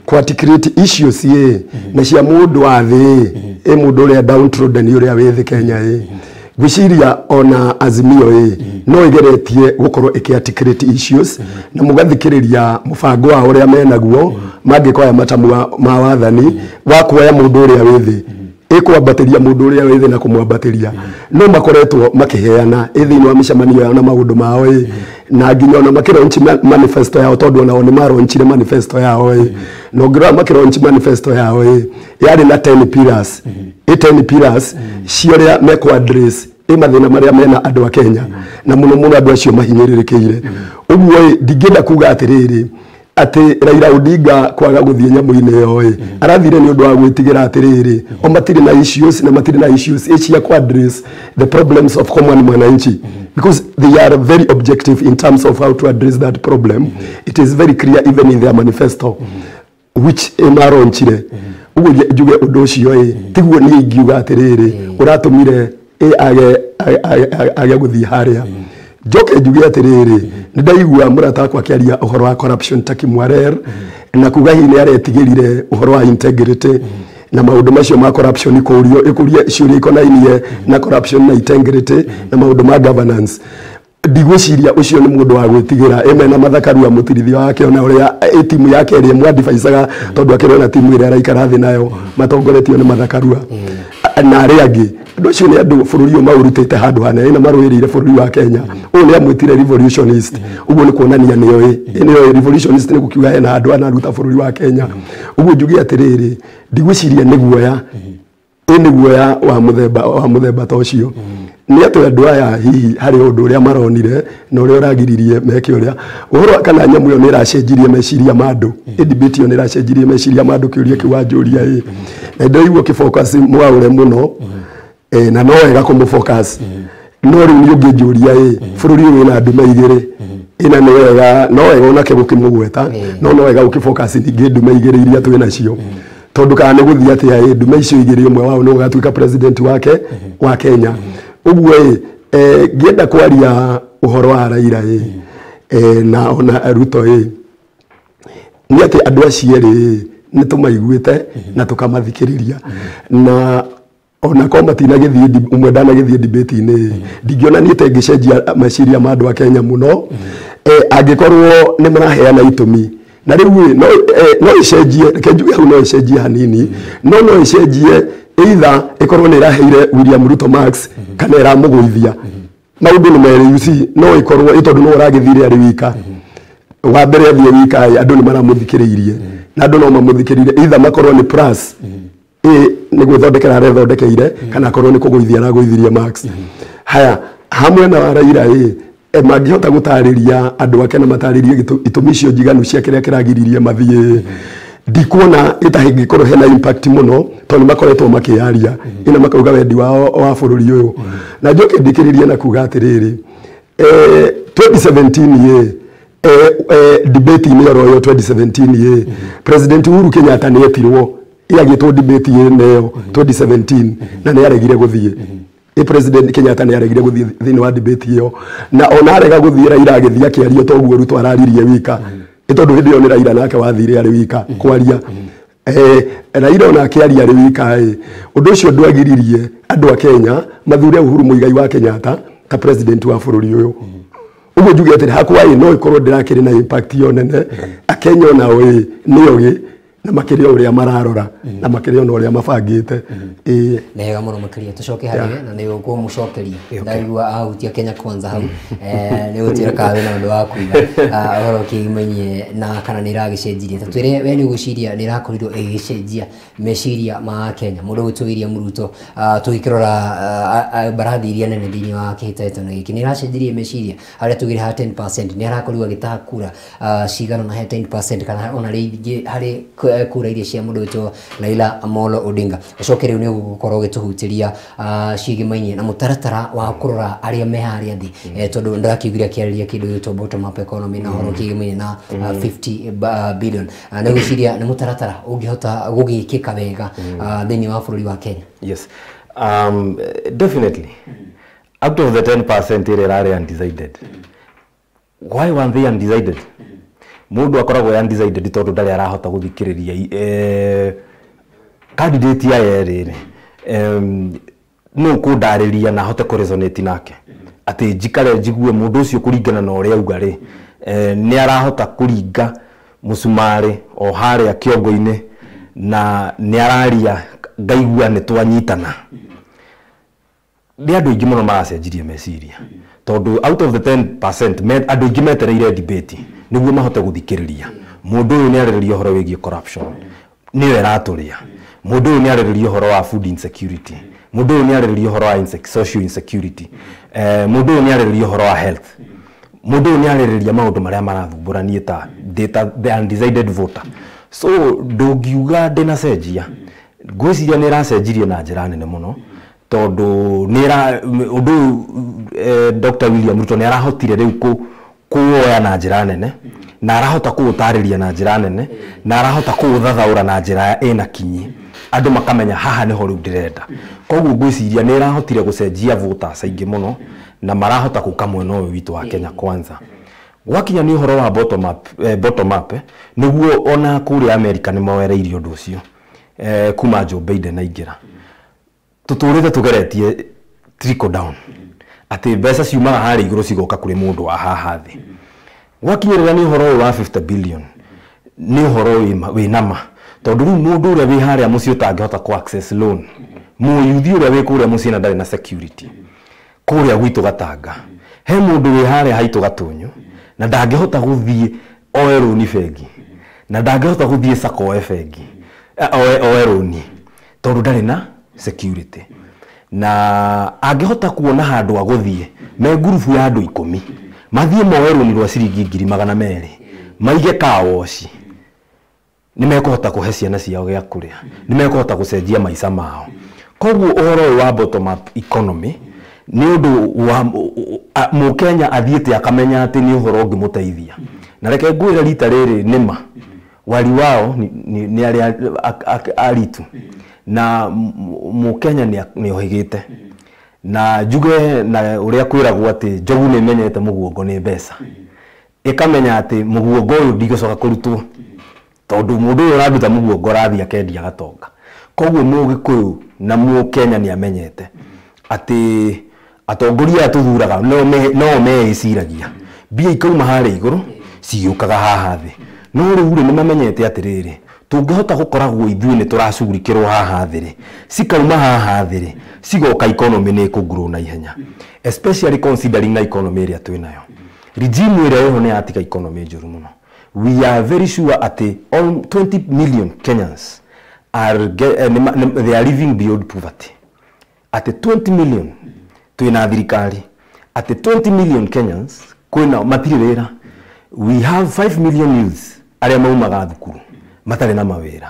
Kũ-articulate issues ĩ na cia mũndũ wa thĩ ĩ, mũndũ ũrĩa downtrodden, ũrĩa wĩ thĩ Kenya ĩ, ngwĩciria ona Azimio ĩ no ĩgeretie gũkorwo ĩkĩ-articulate issues na mũgathikĩrĩria mũbango wao ũrĩa menaguo mangĩkoya matamu ma wathani wa kuoya mũndũ ũrĩa wĩ thĩ, ĩkwambatĩria mũndũ ũrĩa wĩ thĩ na kũmwambatĩria. No makoretwo makĩheana ĩ thĩinĩ wa mĩcemanio yao na maũndũ mao ĩ, na nginya ona makĩlaunch manifesto yao, tondũ onao nĩ maraunchire manifesto yao ĩ. Na ũngĩrora makĩlaunch manifesto yao ĩ, yarĩ na 10 pillars ĩ, 10 pillars cia ũrĩa mekũ address ĩ mathĩna marĩa mena andũ a Kenya, na mũno mũno andũ acio mahinyĩrĩrĩkĩire. Ũguo ĩ, ndingĩenda kuga atĩrĩrĩ atĩ Raila Odinga kwaga gũthiĩ nyamũ-inĩ ĩyo ĩ, arathire nĩ ũndũ wa gwĩtigĩra atĩrĩrĩ o matirĩ na issues, na matirĩ na issues ĩ cia ku address the problems of common mwananchi, because they are very objective in terms of how to address that problem. It is very clear even in their manifesto which ĩmaronchire. Ũguo njuge ũndũ ũcio ĩ tiguo niĩ ingiuga atĩrĩrĩ ũratũmire ĩ age gũthiĩ harĩa. Njoke njuge atĩrĩrĩ, nĩ ndaigua mũrata wakwa akĩaria ũhoro wa corruption ta Kimwarer, na kuga hihi nĩ aretigĩrire ũhoro wa integrity na maũndũ macio ma corruption, kũrio ĩkũria ciũria ikonainie na corruption na integrity na maũndũ ma governance. Ndigwĩciria ũcio nĩ mũndũ wa gwĩtigĩra ĩmwe na Martha Karua mũtirithio wake, ona ũrĩa ĩ timu yake ĩrĩa mwadivaicaga, tondũ akĩrĩ ona timu ĩrĩa araikara thĩ nayo matongoretio nĩ Martha Karua na arĩa angĩ. Andũ acio nĩ andũ bũrũri ũyũ maũrutĩte handũ hanene na marũĩrĩire bũrũri wa Kenya. Ũyũ nĩ amwĩtire revolutionist, ũguo nĩ kuonania nĩoĩ nĩoĩ revolutionist, nĩ gũkiuga hena handũ anaruta bũrũri wa Kenya. Ũguo njuge atĩrĩrĩ, ndigwĩciria nĩ guoya ĩ, nĩ guoya wa mũthemba ta ũcio. Nĩ atĩ andũ aya hihi harĩ ũndũ ũrĩa maronire na ũrĩa ũragiririe meke ũrĩa ũhoro kana nyamũ ĩyo nĩ ĩracenjirie meciria ma andũ. Debate ĩyo nĩ ĩracenjirie meciria ma andũ kĩũria kĩu wanjũria ĩ na ndĩraigua ũkĩfocus Mwaure mũno, na no wega kũmũfocus, no rĩu nĩ ũngĩnjũria ĩ bũrũri ũyũ wĩna ndume igĩrĩ ĩna nĩ wega no wega onake gũkĩmũgweta, no no wega gũkĩfocus ningĩ ndume igĩrĩ iria twĩ nacio, tondũ kana nĩ gũthiĩ atĩa ĩ ndume icio igĩrĩ ũmwe wao nĩ ũgatuĩka president wake wa Kenya. Ũguo ĩ ngĩenda kwaria ũhoro wa Raila ĩ na ona Ruto ĩ nĩ atĩ andũ acio erĩ nĩ tũmaiguĩte na tũkamathikĩrĩria, na ona ko matinagĩthiĩ ũmwe ndanagĩthiĩ debate-inĩ, ndingĩona niĩ ta ĩngĩcenjia meciria ma andũ a Kenya mũno, angĩkorwo nĩ maraheana itũmi. Na rĩu no ĩcenjie, reke njuge hau no ĩcenjie hanini, no no ĩcenjie either ĩkorwo nĩ ĩraheire William Ruto marks kana ĩramũgũithia. Maũndũ nĩ merĩ, you see, no ĩkorwo ĩ tondũ no ũragĩthire arĩ wika wa mbere athiĩ wika andũ nĩ maramũthikĩrĩirie na andũ no mamũthikĩrĩrie either makorwo nĩ plus nĩ gwĩthondekera arethondekeire kana akorwo nĩ kũgũithia aragũithirie marks. Haya, hamwe na Raila ĩ mangĩhota gũtarĩria andũ ake na matarĩrie itũmi icio njiganu cia kĩrĩa kĩragiririe mathiĩ, ndikuona ĩtahĩngĩkorwo hena impact mũno tondũ makoretwo makĩaria ina makauga wendi wao wa bũrũri ũyũ. Na njoke ndikĩrĩrie na kuga atĩrĩrĩ, 2017 debate-inĩ oro ĩyo 2017 President Uhuru Kenyatta nĩ etirwo ĩagĩtwo debate ĩno 2017 na nĩ aregire gũthiĩ. President Kenyatta nĩ aregire gũthiĩ thĩinĩ wa debate ĩyo, na ona arega gũthiĩ Raila agĩthiĩ akĩaria toguo Ruto araririe wika, tondũ hĩndĩ ĩyo nĩ Raila nake wathire arĩ wika kwaria. Raila ona akĩaria arĩ wika ũndũ ũcio ndwagiririe andũ a Kenya mathure Uhuru Muigai wa Kenyatta ta president wa bũrũri ũyũ. Ũguo njuge atĩrĩ, hakwa no ĩkorwo ndĩrakĩrĩ na impact ĩyo nene, Akenya onao nĩ ogĩ na makĩria ũrĩa mararora na makĩria ona ũrĩa mabangĩte. Nĩ wega mũno makĩria tũcoke harĩ we na nĩ ũkũmũcokeria ndaigua ahutia Kenya Kwanza hau, nĩ gũtuĩra kana wĩna ũndũ wa kuuga ũhoro ũkĩgimaine na kana nĩ ĩragĩcenjirie. Ta twĩre we nĩ ũgwĩciria nĩ ĩrakorirwo ĩgĩcenjia meciria ma Kenya mũndũ ũgwĩtwo William Ruto, tũgĩkĩrora mbarathi iria nene thĩinĩ wa kĩhĩtahĩtano gĩkĩ nĩ ĩracenjirie meciria harĩa tugire ha 10% nĩ arakorirwo agĩtaha kura cigana na he 10% kana ona rĩngĩ harĩ kura iria cia mũndũ wĩtwo Raila Amolo Odinga. Ũcoke rĩu nĩ ũgũkorwo ũgĩtũhutĩria ciĩgĩmainie na mũtaratara wa kũrora arĩa me harĩa thĩ, tondũ ndĩrakiugire akĩarĩria kĩndũ gĩtwo bottom up economy na ũhoro kĩgĩmainie na 50 billion. Nĩ gwĩciria nĩ mũtaratara ũngĩhota gũgĩkĩka wega thĩinĩ wa bũrũri wa Kenya? Yes, definitely. Out of the 10% ĩrĩa ĩrarĩ undecided, why were they undecided? Mũndũ akoragwo undecided tondũ ndarĩ arahota gũthikĩrĩria candidate aya erĩ rĩ, nũ kũndarĩria na ahote kũresonate nake, atĩ njikare njigue mũndũ ũcio kũringana na ũrĩa auga rĩ, nĩ arahota kũringa mũcumarĩ o harĩa kĩongo-inĩ na nĩ araria ngaigua nĩ twanyitana. Nĩ andũ aingĩ mũno maracenjirie meciria tondũ out of the 10% andũ aingĩ metereire debate nĩguo mahote gũthikĩrĩria mũndũ ũyũ nĩ arĩrĩria ũhoro wĩgiĩ corruption nĩyo ĩratũrĩa, mũndũ ũyũ nĩ arĩrĩria ũhoro wa food insecurity, mũndũ ũyũ nĩ arĩrĩria ũhoro wa social insecurity, mũndũ ũyũ nĩ arĩrĩria ũhoro wa health, mũndũ ũyũ nĩ arĩrĩria maũndũ marĩa marathumbũra niĩ ta the undecided voter. So ndũngiuga ndĩnacenjia, ngwĩciria nĩ ĩracenjirie na njĩra nene mũno tondũ nĩ ũndũ Dr. William Ruto nĩ arahotire rĩu kuoya na njĩra nene na arahota kũũtarĩria na njĩra nene na arahota kũũthathaũra na njĩra ĩna kinyi, andũ makamenya haha nĩho rĩu ndĩrenda. Koguo ngwĩciria nĩ ĩrahotire gũcenjia voters aingĩ mũno na marahota gũka mwena ũyũ witũ wa Kenya Kwanza. Gwakinya nĩ ũhoro wa bottom up nĩguo ona kũrĩa America nĩ moereirie ũndũ ũcio kuma Joe Biden aingĩra. Tũtũrĩte tũgeretie trickle down atĩ mbeca ciumaga harĩa igũrũ cigoka kũrĩ mũndũ wa haha thĩ. Gwakinyĩrĩra nĩ ũhoro ũyũ wa 50 billion nĩ ũhoro wĩ nama tondũ rĩu mũndũ ũrĩa wĩ harĩa mũciĩ ũtangĩhota kũ access loan, mũyuthi ũrĩa wĩ kũrĩa mũciĩ na ndarĩ na security kũrĩa gwitũ Gatanga, he mũndũ wĩ harĩa haitũ Gatũnyũ na ndangĩhota gũthiĩ oe rũni bengi na ndangĩhota gũthiĩ sacco oe bengi oe rũni tondũ ndarĩ na security. Na angĩhota kuona handũ agũthiĩ me ngurubu ya andũ 10 mathiĩ moe rũni rwa ciringi 200,000 maige kawoci, nĩ mekũhota kũhe ciana ciao gĩa kũrĩa, nĩ mekũhota gũcenjia maica mao. Koguo ũhoro ũyũ wa bottom up economy nĩ ũndũ wa mũkenya athiĩte akamenya atĩ nĩ ũhoro ũngĩmũteithia. Na reke ngwĩre rita rĩrĩ nĩma wari wao nĩ arĩa aritu na mũkenya nĩ ohĩgĩte. Na njuge na ũrĩa kwĩragwo atĩ njogu nĩ ĩmenyete mũguongo nĩ mbeca, ĩkamenya atĩ mũguongo ũyũ ndigũcoka kũrutwo tondũ mũndũ ũyũ ũranduta mũguongo arathiĩ akendia gatonga. Koguo mũgĩkũyũ na mũkenya nĩ amenyete atĩ atongoria aya tũthuraga no meĩciragia mbia ikauma harĩa igũrũ cigĩũkaga haha thĩ. No rĩu rĩ nĩ mamenyete atĩrĩrĩ, tũngĩhota gũkoragwo ithuĩ nĩ tũracugurikĩrwo haha thĩ rĩ, cikauma haha thĩ rĩ, cigoka economy nĩ ĩkũgrow na ihenya, especially considering na economy ĩrĩa twĩnayo. Regime ĩrĩa ĩho nĩ yatiga economy njũru mũno. We are very sure atĩ all 20 million Kenyans are they are living beyond poverty. Atĩ 20 million twĩna thirikari, atĩ 20 million Kenyans kwĩna matirĩ wĩra. We have 5 million youths arĩa maumaga thukuru matarĩ na mawĩra.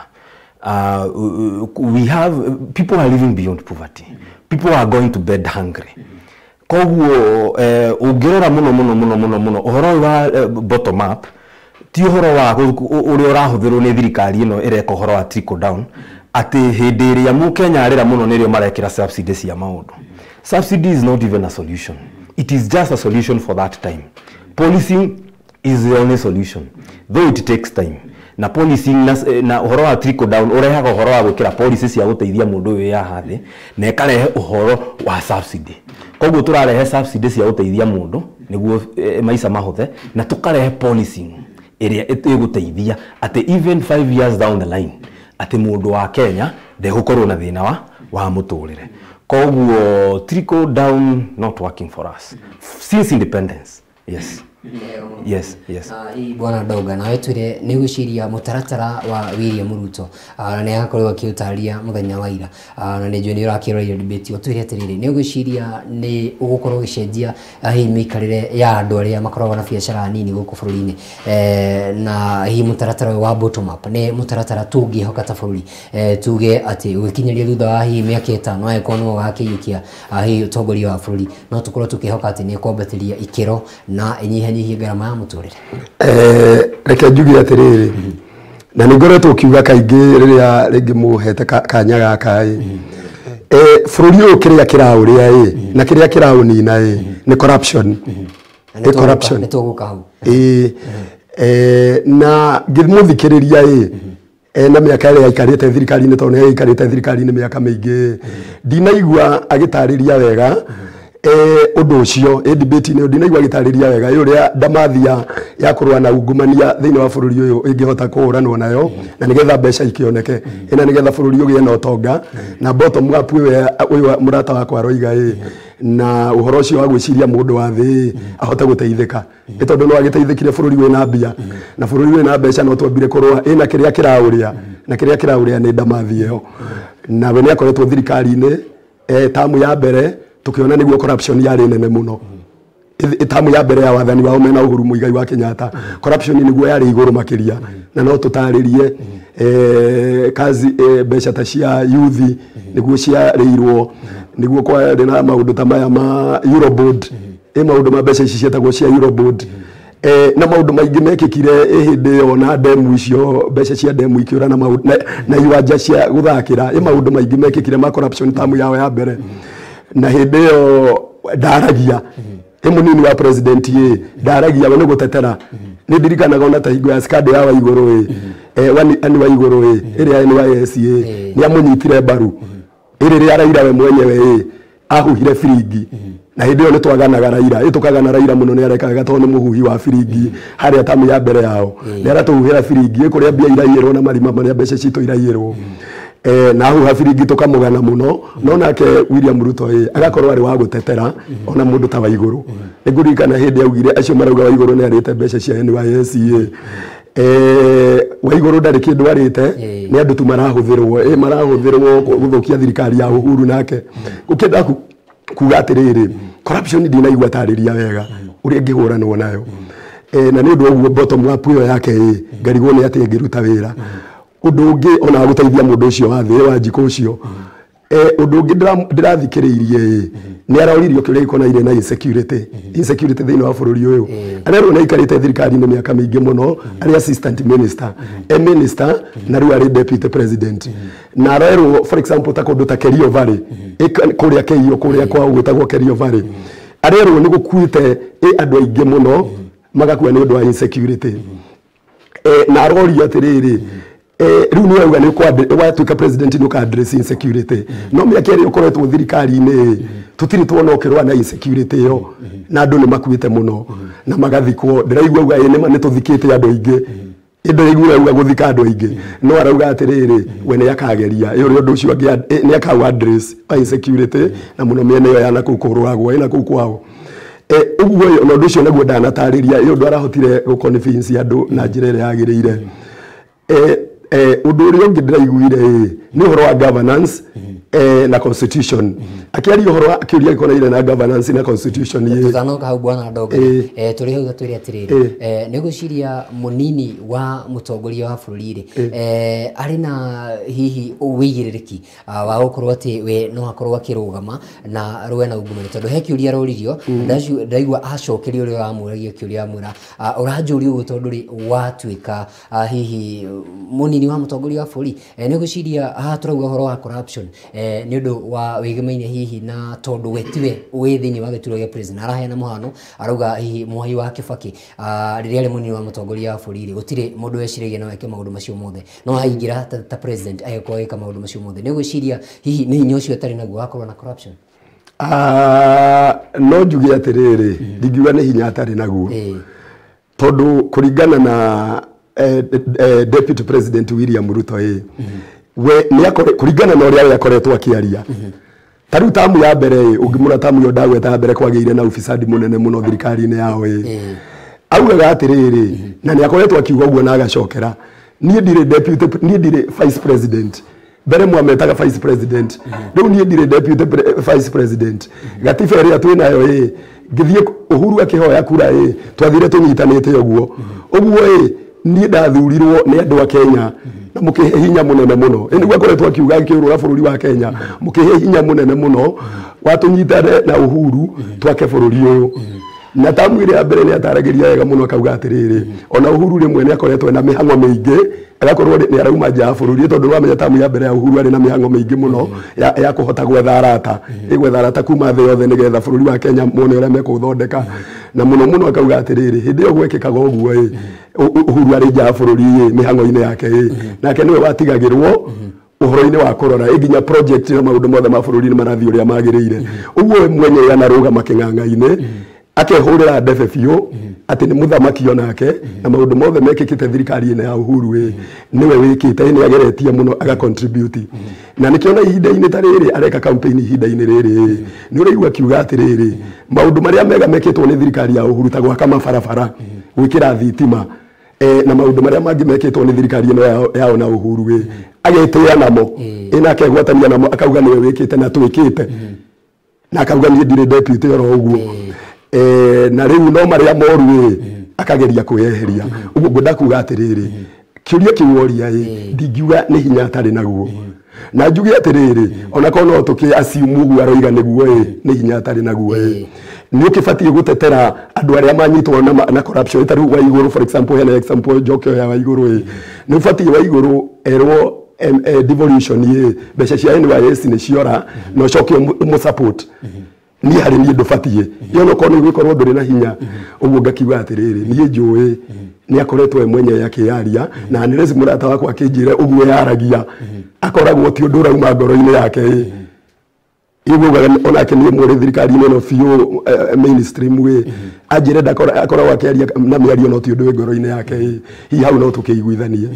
We have people are living beyond poverty. People are going to bed hungry. Koguo ũngĩrora mũno mũno mũno mũno mũno ũhoro ũyũ wa bottom up ti ũhoro wa ũrĩa ũrahũthĩrwo nĩ thirikari ĩno ĩreka ũhoro wa trickle down, atĩ hĩndĩ ĩrĩa mũkenya arĩra mũno nĩrĩo marekĩra subsidy cia maũndũ. Subsidy is not even a solution. It is just a solution for that time. Policing is the only solution, though it takes time. Na policing na ũhoro wa trickle down ũrehaga ũhoro wa gwĩkĩra policy cia gũteithia mũndũ ũyũ haha thĩ, na ĩkarehe ũhoro wa subsidy. Koguo tũrarehe subsidy cia gũteithia mũndũ nĩguo maica mahũthe, na tũkarehe policing ĩrĩa ĩgũteithia atĩ even 5 years down the line atĩ mũndũ wa Kenya ndegũkorwo na thĩna wa mũtũrĩre. Koguo trickle down not working for us since independence. Yes. Yes, yes. Bwana Ndonga, nawe twire nĩ gwĩciria mũtaratara wa William Ruto na nĩ agakorwo akĩũtaria mũthenya wa ira, na nĩ njũĩ nĩ ũrakĩroreire debate. Twire atĩrĩrĩ, nĩ gwĩciria nĩ ũgũkorwo ũgĩcenjia hihi mĩikarĩre ya andũ arĩa makoragwo na biacara nini gũkũ bũrũri-inĩ, na hihi mũtaratara wa bottom up nĩ mũtaratara tũngĩhoka ta bũrũri, tuge atĩ ũgĩkinyĩria thutha wa hihi mĩaka 5 angĩkorwo nĩwe ũgakĩiyũkia hihi ũtongoria wa bũrũri, no tũkorwo tũkĩhoka atĩ nĩ ĩkwambatĩria ikĩro na ĩnyihanyihie ngarama ya mũtũrĩre. Reke njuge atĩrĩrĩ, na nĩ ngoretwo ũkiuga kaingĩ rĩrĩa rĩngĩ mũhete kanya gaka ĩ, bũrũri ũyũ kĩrĩa kĩraũrĩa ĩ na kĩrĩa kĩraũnina ĩ nĩ corruption. Nĩ corruption. Nĩ tũgũka hau. Na ngĩmũthikĩrĩria ĩ na mĩaka ĩrĩa aikarĩte thirikari-inĩ, tondũ nĩ aikarĩte thirikari-inĩ mĩaka mĩingĩ, ndinaigua agĩtarĩria wega ũndũ ũcio debate-inĩ, ndinaigua agĩtarĩria wega ũrĩa ndamathia ya kũrũa na ungumania thĩinĩ wa bũrũri ũyũ ĩngĩhota kũhũranwo nayo, na nĩgetha mbeca ikĩoneke, na nĩgetha bũrũri ũgĩe na ũtonga. Na bottom up ũyũ mũrata wakwa aroiga ĩ, na ũhoro ũcio wa gwĩciria mũndũ wa thĩ ahote gũteithĩka, nĩ tondũ no agĩteithĩkire bũrũri wĩna mbia, na bũrũri wĩna mbeca no twambire kũrũa ĩna kĩrĩa kĩraũrĩa, na kĩrĩa kĩraũrĩa nĩ ndamathi ĩyo. Na we nĩ akoretwo thirikari-inĩ tamu ya mbere tukiona niguo corruption yarĩ nene mũno. Tamu ya mbere ya wathani wao mena Uhuru Muigai wa Kenyatta, corruption niguo yarĩ igũrũ makĩria. Na no tũtarĩrie kazi mbeca ta cia youth niguo ciarĩirwo, niguo kwarĩ na maũndũ ta maya ma Eurobond, maũndũ ma mbeca ici cietagwo cia Eurobond, na maũndũ maingĩ mekĩkire hĩndĩ ĩyo, na demu icio mbeca cia demu ikĩũra, na iwanja cia gũthakĩra, maũndũ maingĩ mekĩkire ma corruption tamu yao ya mbere. Na hĩndĩ ĩyo ndaragia mũnini wa president ĩ ndaragia we nĩ gũtetera. Nĩ ndirikanaga ona ta hingo ya scandal ya Waigũrũ ĩ ani Waigũrũ ĩ ĩrĩa NYS ĩ nĩ amũnyitire mbaru, ĩrĩa Raila we mwenyewe ĩ ahuhire biringi, na hĩndĩ ĩyo nĩ twaganaga Raila, ĩ tũkagana Raila mũno nĩ arekaga tondũ nĩ mũhuhi wa biringi harĩa tamu ya mbere yao, nĩ aratũhuhĩra biringi kũrĩa mbia iraiyĩrwo na marima marĩa mbeca citũ iraiyĩrwo, na huha biringi tũkamũgana mũno. No nake William Ruto ĩ agakorwo arĩ wa gũtetera ona mũndũ ta Waigũrũ. Nĩ ngũririkana hĩndĩ augire acio marauga Waigũrũ nĩ arĩte mbeca cia NYS ĩ Waiguru ndarĩ kĩndũ arĩte, nĩ andũ tu marahũthĩrwo, marahũthĩrwo gũthũkia thirikari ya Uhuru. Nake gũkĩenda kuga atĩrĩrĩ, corruption ndinaigua tarĩria wega ũrĩa ĩngĩhũranwo nayo. Na nĩ ũndũ wa ũguo bottom up ĩyo yake ĩ ngarigwo nĩ atĩ ĩngĩruta wĩra. Ũndũ ũngĩ ona gũteithia mũndũ ũcio wa thĩ wa njikũ ũcio, ũndũ ũngĩ ndĩrathikĩrĩirie ĩ nĩ aroririo kĩũria gĩkonaire na insecurity thĩinĩ wa bũrũri ũyũ. Arerwo nĩ aikarĩte thirikari-inĩ mĩaka mĩingĩ mũno, arĩ assistant minister, e minister, na rĩu arĩ deputy president. Na arerwo, for example, ta kũndũ ta Kerio Valley, kũrĩa Keio, kũrĩa kwao gwĩtagwo Kerio Valley, arerwo nĩ gũkuĩte andũ aingĩ mũno magakua nĩ ũndũ wa insecurity. Na arorio atĩrĩrĩ, rĩu nĩ ũrauga nĩ watuĩka president nĩ ũka address insecurity, no mĩaka ĩrĩa ũkoretwo thirikari-inĩ tũtirĩ tuona ũkĩrũa na insecurity ĩyo, na andũ nĩ makuĩte mũno na magathikwo. Ndĩraigua auga ĩ nĩma nĩ tũthikĩte andũ aingĩ, ndĩraigua auga gũthika andũ aingĩ, no arauga atĩrĩrĩ, we nĩ akageria ĩ ũrĩa ũndũ ũcio nĩ akau address wa insecurity, na mũno mĩena ĩyo ya nakũu kũrũagwo ĩ nakũu kwao. Ũguo ĩ, ona ũndũ ũcio naguo ndanatarĩria ĩ ũndũ arahotire gũ-convince andũ na njĩra ĩrĩa yagĩrĩire. Ũndũ ũrĩa ũngĩ ndĩraiguire ĩ nĩ ũhoro wa governance na constitution. Akĩaria ũhoro wa kĩũria gĩkonaire na governance na constitution ĩ. Tutanoka hau, bwana Ndonga, tũrĩ hau twĩre atĩrĩrĩ, nĩ gwĩciria mũnini wa mũtongoria wa bũrũri rĩ, arĩ na hihi wĩigĩrĩrĩki wa gũkorwo atĩ we no akorwo akĩrũgama na rũe na ungumania? Tondũ he kĩũria aroririo, ndaigua acokerio ũrĩa ũramũragia kĩũria, amwĩra, "Ũranjũria ũguo tondũ rĩ watuĩka hihi mũnini wa mũtongoria wa bũrũri?" Nĩ gwĩciria haha tũrauga ũhoro wa corruption, nĩ ũndũ wa wĩgemaine hihi na tondũ we tiwe wĩ thĩinĩ wa gĩturwa gĩa president. Araheana mũhano, arauga hihi Mwai wa Kibaki, rĩrĩa arĩ mũnini wa mũtongoria wa bũrũri rĩ, gũtirĩ mũndũ weciragia no eke maũndũ macio mothe, no aingĩra ta president agĩkorwo agĩka maũndũ macio mothe. Nĩ gwĩciria hihi nĩ hinya ũcio atarĩ naguo wakorwo na corruption? No njuge atĩrĩrĩ, ndingiuga nĩ hinya atarĩ naguo, tondũ kũringana na deputy president William Ruto ĩ, we nĩ kũringana na ũrĩa we akoretwo akĩaria, ta rĩu tamu ya mbere ĩ, ũngĩmũra tamu ĩyo ndagweta ya mbere, kwagĩire na ufisadi mũnene mũno thirikari-inĩ yao ĩ, augaga atĩrĩrĩ, na nĩ akoretwo akiuga ũguo na agacokera, "Niĩ ndirĩ deputy, niĩ ndirĩ vice president." Mbere mwametaga vice president, rĩu niĩ ndirĩ deputy vice president. Gatiba ĩrĩa twĩ nayo ĩ, ngĩthiĩ Uhuru akĩhoya kura ĩ, twathire tũnyitanĩte ũguo ũguo ĩ, niĩ ndathurirwo nĩ andũ a Kenya na mũkĩhe hinya mũnene mũno. Ĩ nĩguo akoretwo akiuga akĩũrũra bũrũri wa Kenya, mũkĩhe hinya mũnene mũno watũnyitane na Uhuru twake bũrũri ũyũ. Na tamu ĩrĩa ya mbere nĩ ataragĩria wega mũno, akauga atĩrĩrĩ, ona Uhuru rĩmwe nĩ akoretwo na mĩhang'o mĩingĩ, agakorwo nĩ arauma nja ya bũrũri, tondũ wamenya tamu ya mbere ya Uhuru arĩ na mĩhang'o mĩingĩ mũno ya kũhota gwetha arata, ĩ gwetha arata kuma thĩ yothe nĩgetha bũrũri wa Kenya mone ũrĩa mekũũthondeka. Na mũno mũno akauga atĩrĩrĩ, hĩndĩ ĩyo gwekĩkaga ũguo ĩ, Uhuru arĩ nja ya bũrũri ĩ mĩhang'o-inĩ yake ĩ, nake nĩwe watigagĩrwo ũhoro-inĩ wa kũrora ĩ nginya project na maũndũ mothe ma bũrũri nĩ marathiĩ ũrĩa magĩrĩire. Ũguo we mwenyewe anarũgama kĩng'ang'a-inĩ akehũrĩra ndebe biũ atĩ nĩ mũthamaki onake, na maũndũ mothe mekĩkĩte thirikari-inĩ ya Uhuru ĩ nĩwe wĩkĩte, ĩ nĩ ageretie mũno aga contribute. Na nĩkĩo na ihinda-inĩ ta rĩrĩ areka campaign, ihinda-inĩ rĩrĩ ĩ nĩ ũraigua akiuga atĩrĩrĩ, maũndũ marĩa mega mekĩtwo nĩ thirikari ya Uhuru ta gwaka mabarabara, gwĩkĩra thitima, na maũndũ marĩa mangĩ mekĩtwo nĩ thirikari ĩno yao na Uhuru ĩ, agetĩĩa namo ĩ na akegwatania namo, akauga nĩwe wĩkĩte na twĩkĩte, na akauga niĩ ndirĩ deputy oro ũguo. Na rĩu no marĩa moru ĩ akageria kwĩyeheria. Ũguo ngwenda kuga atĩrĩrĩ, kĩũria kĩu woria ĩ, ndingiuga nĩ hinya atarĩ naguo, na njuge atĩrĩrĩ, ona korwo no tũkĩ assume ũguo aroiga nĩguo ĩ nĩ hinya atarĩ naguo ĩ, nĩ ũkĩbatiĩ gũtetera andũ arĩa manyitwo na corruption. Ta rĩu Waigũrũ, for example, hena example njoke ya Waigũrũ ĩ, nĩ ũbatiĩ Waigũrũ erwo devolution ĩ, mbeca cia NYS nĩ ciora, na ũcoke ũmũ support. Niĩ harĩ niĩ ndũbatiĩ ĩyo, no korwo nĩ ũgĩkorwo ndũrĩ na hinya ũguo. Ngakiuga atĩrĩrĩ, niĩ njũĩ nĩ akoretwo we mwenyewe akĩyaria, na nĩreci mũrata wakwa akĩnjĩra ũguo yaragia akoragwo ti ũndũ ũrauma ngoro-inĩ yake ĩ. Ũguo ugaga onake niĩ mũrĩ thirikari-inĩ ĩno biũ, mainstream ĩ, anjĩre akoragwo akĩaria na mĩario no ti ũndũ wĩ ngoro-inĩ yake ĩ, hihi hau no tũkĩiguithanie.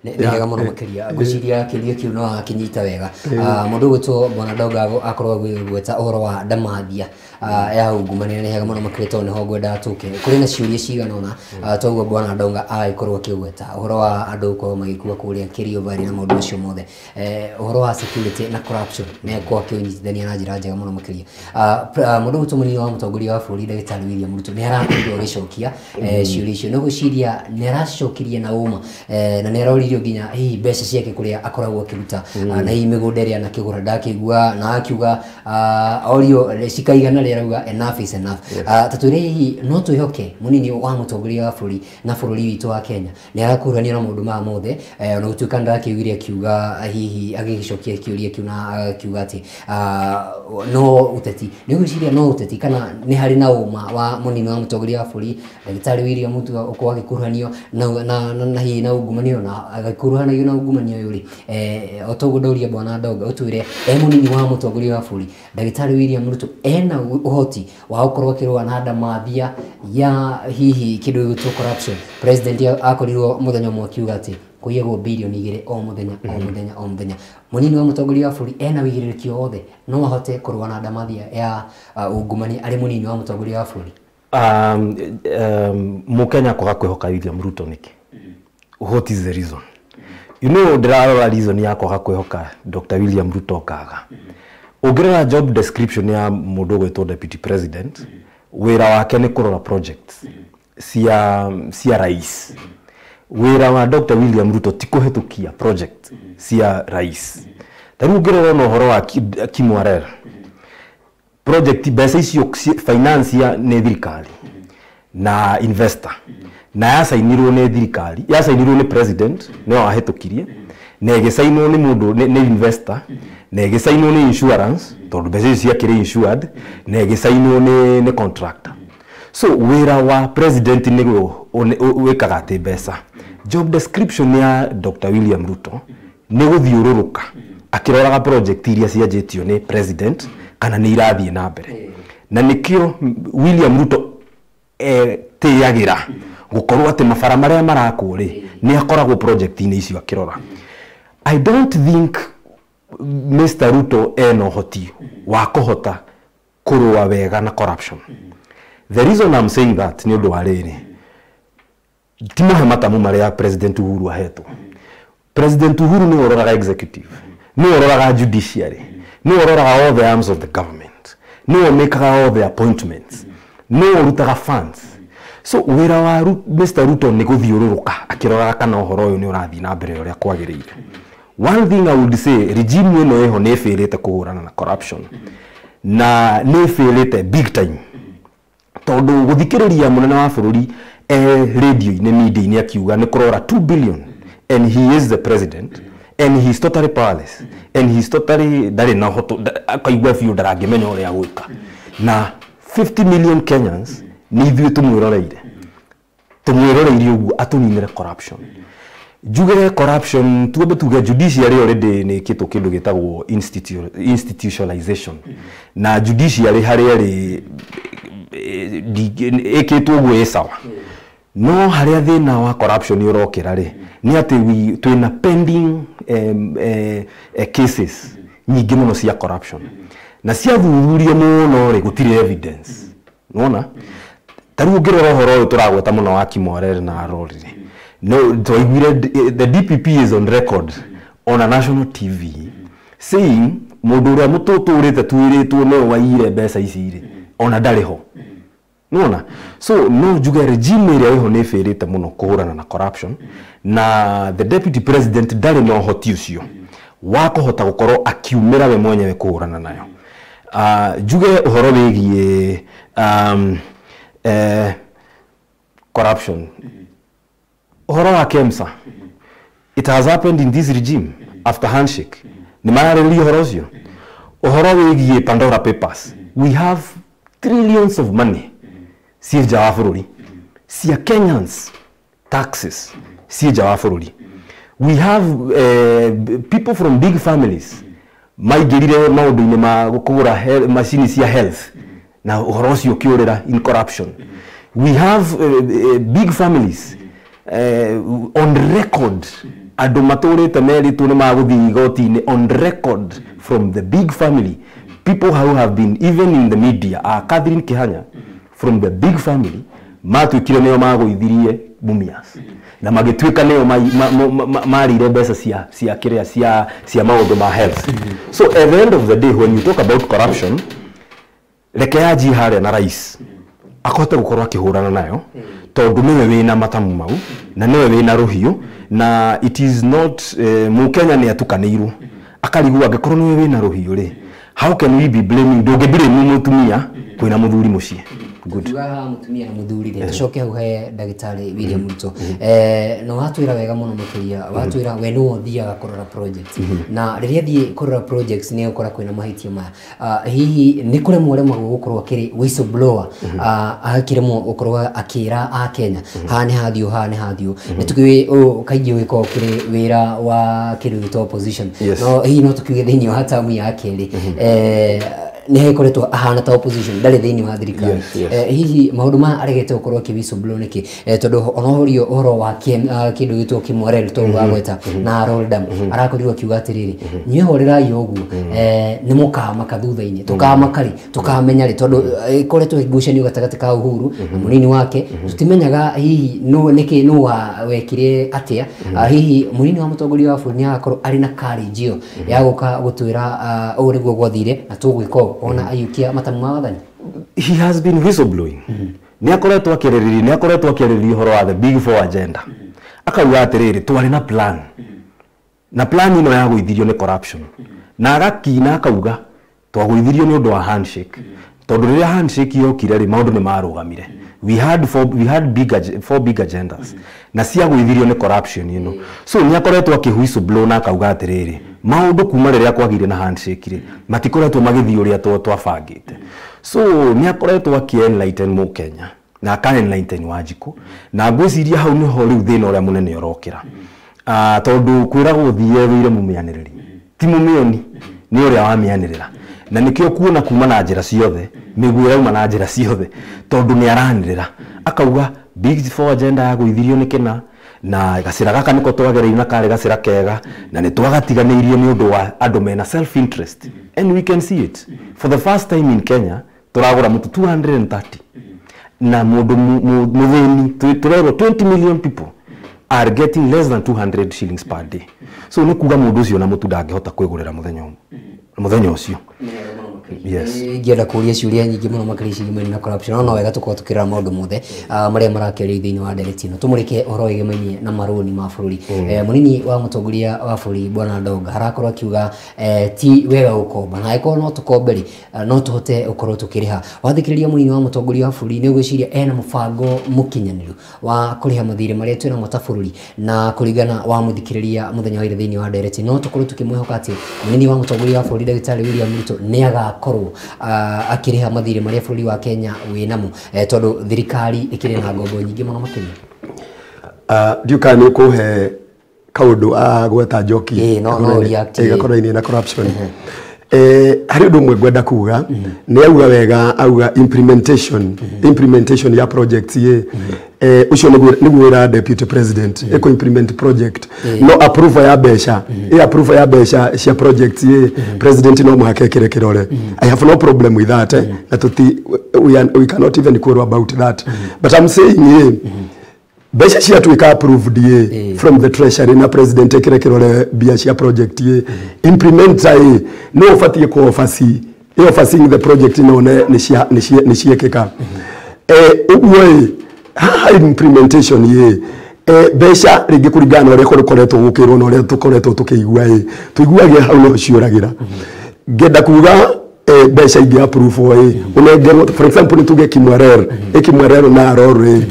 Nĩ hega mũno makĩria. Ngwĩciria kĩũria kĩu no akĩnyita wega. Mũndũ ũgwĩtwo Bwana Ndonga akorwo agĩgweta ũhoro wa ndamathia ya ungumania. Nĩ hega mũno makĩria tondũ nĩho ngwendaga tũke. Kũrĩ na ciũria cigana ũna, toguo Bwana Ndonga agĩkorwo akĩgweta ũhoro wa andũ gũkorwo magĩkua kũrĩa Kerio Valley na maũndũ macio mothe, ũhoro wa security na corruption nĩ akorwo akĩũnyitithania na njĩra njega mũno makĩria. Mũndũ ũgwĩtwo mũnini wa mũtongoria wa bũrũri Ndagĩtarĩ William Ruto nĩ arakorirwo agĩcokia ciũria icio, no gwĩciria nĩ aracokirie na ũma, na nĩ aroririo nginya hihi mbeca ciake kũrĩa akoragwo akĩruta, na hihi mĩgũnda ĩrĩa anakĩgũra ndakĩigua, na akiuga orio cikaigana rĩ, arauga enough is enough. Ta twĩre, hihi no twĩhoke mũnini wa mũtongoria wa bũrũri na bũrũri witũ wa Kenya nĩ arakuruhanio na maũndũ maya mothe, ona gũtuĩka ndakĩugire akiuga hihi agĩcokia kĩũria kĩu na akiuga atĩ no ũteti, nĩ gwĩciria no ũteti kana nĩ harĩ na ũma wa mũnini wa mũtongoria wa bũrũri Ndagĩtarĩ William Ruto ũkorwo agĩkuruhanio na hihi na ungumania, na agĩkuruhanagio na ungumania ũyũ rĩ, o toguo ndauria Bwana Ndonga ũtwĩre, e mũnini wa mũtongoria wa bũrũri Ndagĩtarĩ William Ruto ena ũhoti wa gũkorwo akĩrũa na ndamathia ya hihi kĩndũ gĩgwĩtwo corruption? President akorirwo mũthenya ũmwe akiuga atĩ kũiyagwo 2 bilioni o mũthenya, o mũthenya, o mũthenya. Mũnini wa mũtongoria wa bũrũri ena wĩigĩrĩrĩki o wothe, no ahote kũrũa na ndamathia ya ungumania arĩ mũnini wa mũtongoria wa bũrũri? Mũkenya kwaga kwĩhoka William Ruto nĩkĩ? What is the reason? Ndĩrarora reason ya kwaga kwĩhoka Dr. William Ruto kaga ũngĩrora job description ya mũndũ ũgwĩtwo deputy president, wĩra wake nĩ kũrora projects cia rais. Wĩra wa Dr. William Ruto ti kũhĩtũkia project cia rais. Ta rĩu ũngĩrora ona ũhoro wa Kimwarer project, mbeca icio finance ya nĩ thirikari na investor, na yacainirwo nĩ thirikari, yacainirwo nĩ president nĩwe wahĩtũkirie, na ĩgĩcainwo nĩ mũndũ nĩ investor, na ĩgĩcainwo nĩ insurance tondũ mbeca icio ciakĩrĩ insured, na ĩgĩcainwo nĩ contractor. So wĩra wa president nĩguo wĩkaga atĩ mbeca. Job description ya Dr. William Ruto nĩ gũthiũrũrũka akĩroraga project iria cianjĩtio nĩ president kana nĩ irathiĩ na mbere, na nĩkĩo William Ruto etĩagĩra gũkorwo atĩ mabara marĩa marakwo rĩ, nĩ akoragwo project-inĩ icio akĩrora. I don't think Mr. Ruto ena ũhoti wa kũhota kũrũa wega na corruption. The reason I'm saying that nĩ ũndũ wa rĩrĩ, ti mũhe matamu marĩa President Uhuru ahetwo. President Uhuru nĩwe ũroraga executive, nĩwe ũroraga judiciary, nĩwe ũroraga all the arms of the government, nĩwe ũmĩkaga all the appointments, nĩwe ũrutaga funds. So wĩra wa Mr. Ruto nĩ gũthiũrũrũka akĩroraga kana ũhoro ũyũ nĩ ũrathiĩ na mbere ũrĩa kwagĩrĩire. One thing I would say, regime ĩno ĩho nĩ ĩbĩrĩte kũhũrana na corruption, na nĩ ĩbĩrĩte big time, tondũ gũthikĩrĩria mũnene wa bũrũri radio-inĩ, media-inĩ, akiuga nĩ kũrora 2 billion, and he is the president and he is totally powerless and he is totally ndarĩ na ũhoto, akaigua biũ ndarangĩmenya ũrĩa gwĩka, na 50 million Kenyans nĩ ithuĩ tũmwĩroreire, tũmwĩroreire ũguo atũninĩre corruption. Njugire corruption, tuombe tuge judiciary already nĩ ĩkĩtwo kĩndũ gĩtagwo institutionalization, na judiciary harĩa ĩrĩ ĩkĩtwo ũguo ĩ sawa, no harĩa thĩna wa corruption ũrokĩra rĩ, nĩ atĩ twĩna pending cases nyingĩ mũno cia corruption, na ciathuthurio mũno rĩ, gũtirĩ evidence. Nĩwona ta rĩu ũngĩrora ũhoro ũyũ tũragweta mũno wa Kimwarer na Arori rĩ, no twaiguire the DPP is on record on a national TV saying mũndũ ũrĩa mũtũtũrĩte twĩrĩtwo nĩwe waiyire mbeca ici rĩ, ona ndarĩ ho. Nona so no njuge regime ĩrĩa ĩho nĩ ĩbĩrĩte mũno kũhũrana na corruption, na the deputy president ndarĩ na ũhoti ũcio wa kũhota gũkorwo akiumĩra we mwenyewe kũhũrana nayo. Njuge ũhoro wĩgiĩ corruption, ũhoro wa KEMSA, it has happened in this regime after handshake. Nĩ mararĩrĩria ũhoro ũcio, ũhoro wĩgiĩ Pandora Papers. We have trillions of money ciĩ nja wa bũrũri, cia Kenyans taxes ciĩ nja wa bũrũri. We have people from big families maingĩrire maũndũ-inĩ ma kũgũra macini cia health, na ũhoro ũcio ũkĩũrĩra in corruption. We have big families on record. Andũ matũrĩte merĩtwo nĩ magũthiĩ igoti-inĩ on record from the big family, people who have been even in the media, Catherine Kihanya from the big family, matuĩkire nĩo magũithirie Mumias na magĩtuĩka nĩo marĩire mbeca cia kĩrĩa cia maũndũ ma health. So at the end of the day, when you talk about corruption, reke yanjie harĩa na rais akote gũkorwo akĩhũrana nayo, tondũ nĩwe wĩna matamu mau na nĩwe wĩna rũhiũ, na it is not Mũkenya nĩ atukanĩirwo akarigwo angĩkorwo nĩwe wĩna rũhiũ rĩ, how can we be blaming? Ndũngĩ blame mũtumia kwĩna mũthuri mũciĩ. Good. Tugaga mutumia na muthuri rĩ, tucoke hau he ndagĩtarĩ William Ruto. Na watwĩra wega mũno makĩria, watwĩra we nĩwe ũthiaga kũrora projects, na rĩrĩa thiĩ kũrora projects nĩ ũkora kwĩna mahĩtia maya. Hihi nĩ kũremwo aremagwo gũkorwo akĩrĩ whistleblower, akĩremwo gũkorwo akĩra a Kenya haha nĩ hathiũ, haha nĩ hathiũ? Nĩ tũkĩũĩ ũyũ kaingĩ ũgĩkorwo ũkĩrĩ wĩra wa kĩndũ gĩtwo opposition, no hihi no tũkiuge thĩinĩ wa tamu ya kerĩ nĩ hekoretwo ahana ta opposition, ndarĩ thĩinĩ wa thirikari? Hihi maũndũ maya aregete gũkorwo akĩ whistleblow nĩkĩ? Tondũ onorio ũhoro wa kĩndũ gĩtwo Kimwarel to wagweta na Roldam, arakorirwo akiuga atĩrĩrĩ, inyuĩ horerai ũguo, nĩ mũkamaka thutha-inĩ, tũkamaka rĩ, tũkamenya rĩ, tondũ ĩkoretwo ngucanio gatagatĩ ka Uhuru na mũnini wake, tũtimenyaga hihi nũ nĩkĩ nũ wekire atĩa. Hihi mũnini wa mũtongoria wa bũrũri nĩ agakorwo arĩ na courage ĩyo ya gũka gũtwĩra ũũ nĩguo gwathire na tũgwĩka ũũ, ona aiyũkia matamu ma wathani? He has been whistleblowing. Nĩ akoretwo akĩarĩrĩria, nĩ akoretwo akĩarĩrĩria ũhoro wa the big four agenda, akauga atĩrĩrĩ, twarĩ na plan, na plan ĩno yagũithirio nĩ corruption, na agakina akauga twagũithirio nĩ ũndũ wa handshake, tondũ rĩrĩa handshake yokire rĩ, maũndũ nĩ marũgamire. We had four big agendas na ciagũithirio nĩ corruption ĩno. So nĩ akoretwo akĩ whistleblow na akauga atĩrĩrĩ, maũndũ kuma rĩrĩa kwagire na handshake rĩ, matikoretwo magĩthiĩ ũrĩa twabangĩte. So nĩ akoretwo akĩ enlighten Mũkenya na aka enlighten Wanjikũ, na ngwĩciria hau nĩho rĩu thĩna ũrĩa mũnene ũrokĩra, tondũ kwĩragwo ũthiĩ wĩire mũmĩanĩrĩri, ti mũmĩoni, nĩ ũrĩa wamĩanĩrĩra, na nĩkĩo kuona kuma na njĩra ciothe mĩguĩ ĩrauma na njĩra ciothe, tondũ nĩ aranĩrĩra akauga big four agenda yagũithirio nĩ kĩna, na gacĩra gaka nĩko twagereire na karĩ gacĩra kega, na nĩ twagatiganĩirio nĩ ũndũ wa andũ mena self interest. And we can see it for the first time in Kenya, tũragũra mũtu 230 na mũndũ mũthĩni, tũrerwo 20 million people are getting less than 200 shillings per day. So nĩ kuga mũndũ ũcio na mũtu ndangĩhota kwĩgũrĩra mũthenya ũmwe, mũthenya ũcio. Yes. Ingĩenda kũria ciũria nyingĩ mũno makĩria ciĩgiĩ na corruption, no no wega tũkorwo tũkĩrora maũndũ mothe marĩa marakĩario thĩinĩ wa ndereti ĩno. Tũmũrĩke ũhoro wĩgĩmainie na marũni ma bũrũri. Mũnini wa mũtongoria wa bũrũri bwana Ndonga harakorwo akiuga ti wega gũkomba, na angĩkorwo no tũkombe rĩ, no tũhote gũkorwo tũkĩrĩha. Wathikĩrĩria mũnini wa mũtongoria wa bũrũri, nĩ ũgwĩciria ena mũbango mũkinyanĩru wa kũrĩha mathirĩ marĩa twĩnamo ta bũrũri? Na kũringana wa mũthikĩrĩria mũthenya wa ira thĩinĩ wa ndereti, no tũkorwo tũkĩmwĩhoka atĩ mũnini wa mũtongoria wa bũrũri ndagĩtarĩ William Ruto nĩ agakorwo akĩrĩha mathirĩ marĩa bũrũri wa Kenya wĩnamo, tondũ thirikari ĩkĩrĩ na ngombo nyingĩ mũno makĩria? Ndiũ kana nĩ ũkũhe kaũndũ agweta Njoki. Ĩĩ, no react, ĩĩ. Gakonainie na corruption. Harĩ ũndũ ũmwe ngwenda kuga, nĩ auga wega, auga implementation ya project ĩ, ũcio nĩguo wĩra deputy president ĩkũ implement project, no approval ya mbeca, ĩ approval ya mbeca cia project ĩ, president no mũhaka ĩkĩre kĩrore. I have no problem with that, na tuti we cannot even quarrel about that, but I'm saying ĩ, mbeca ciatuĩka approved ĩ from the treasury na president ekĩre kĩrore mbia cia project ĩ, implementer ĩ no ũbatiĩ ku oversee, ĩ overseeing the project no ne nĩ ciĩkĩka. Ũguo ĩ haha implementation ĩ, mbeca rĩngĩ kũringana na ũrĩa kũkoretwo gũkĩrwo na ũrĩa tũkoretwo tũkĩigua ĩ, tũiguagia hau no ciũragĩra. Ngenda kuga mbeca ingĩ approve ĩ, ũnengerwo, for example nĩ tuge Kimwarer, ĩ Kimwarer na Aror ĩ,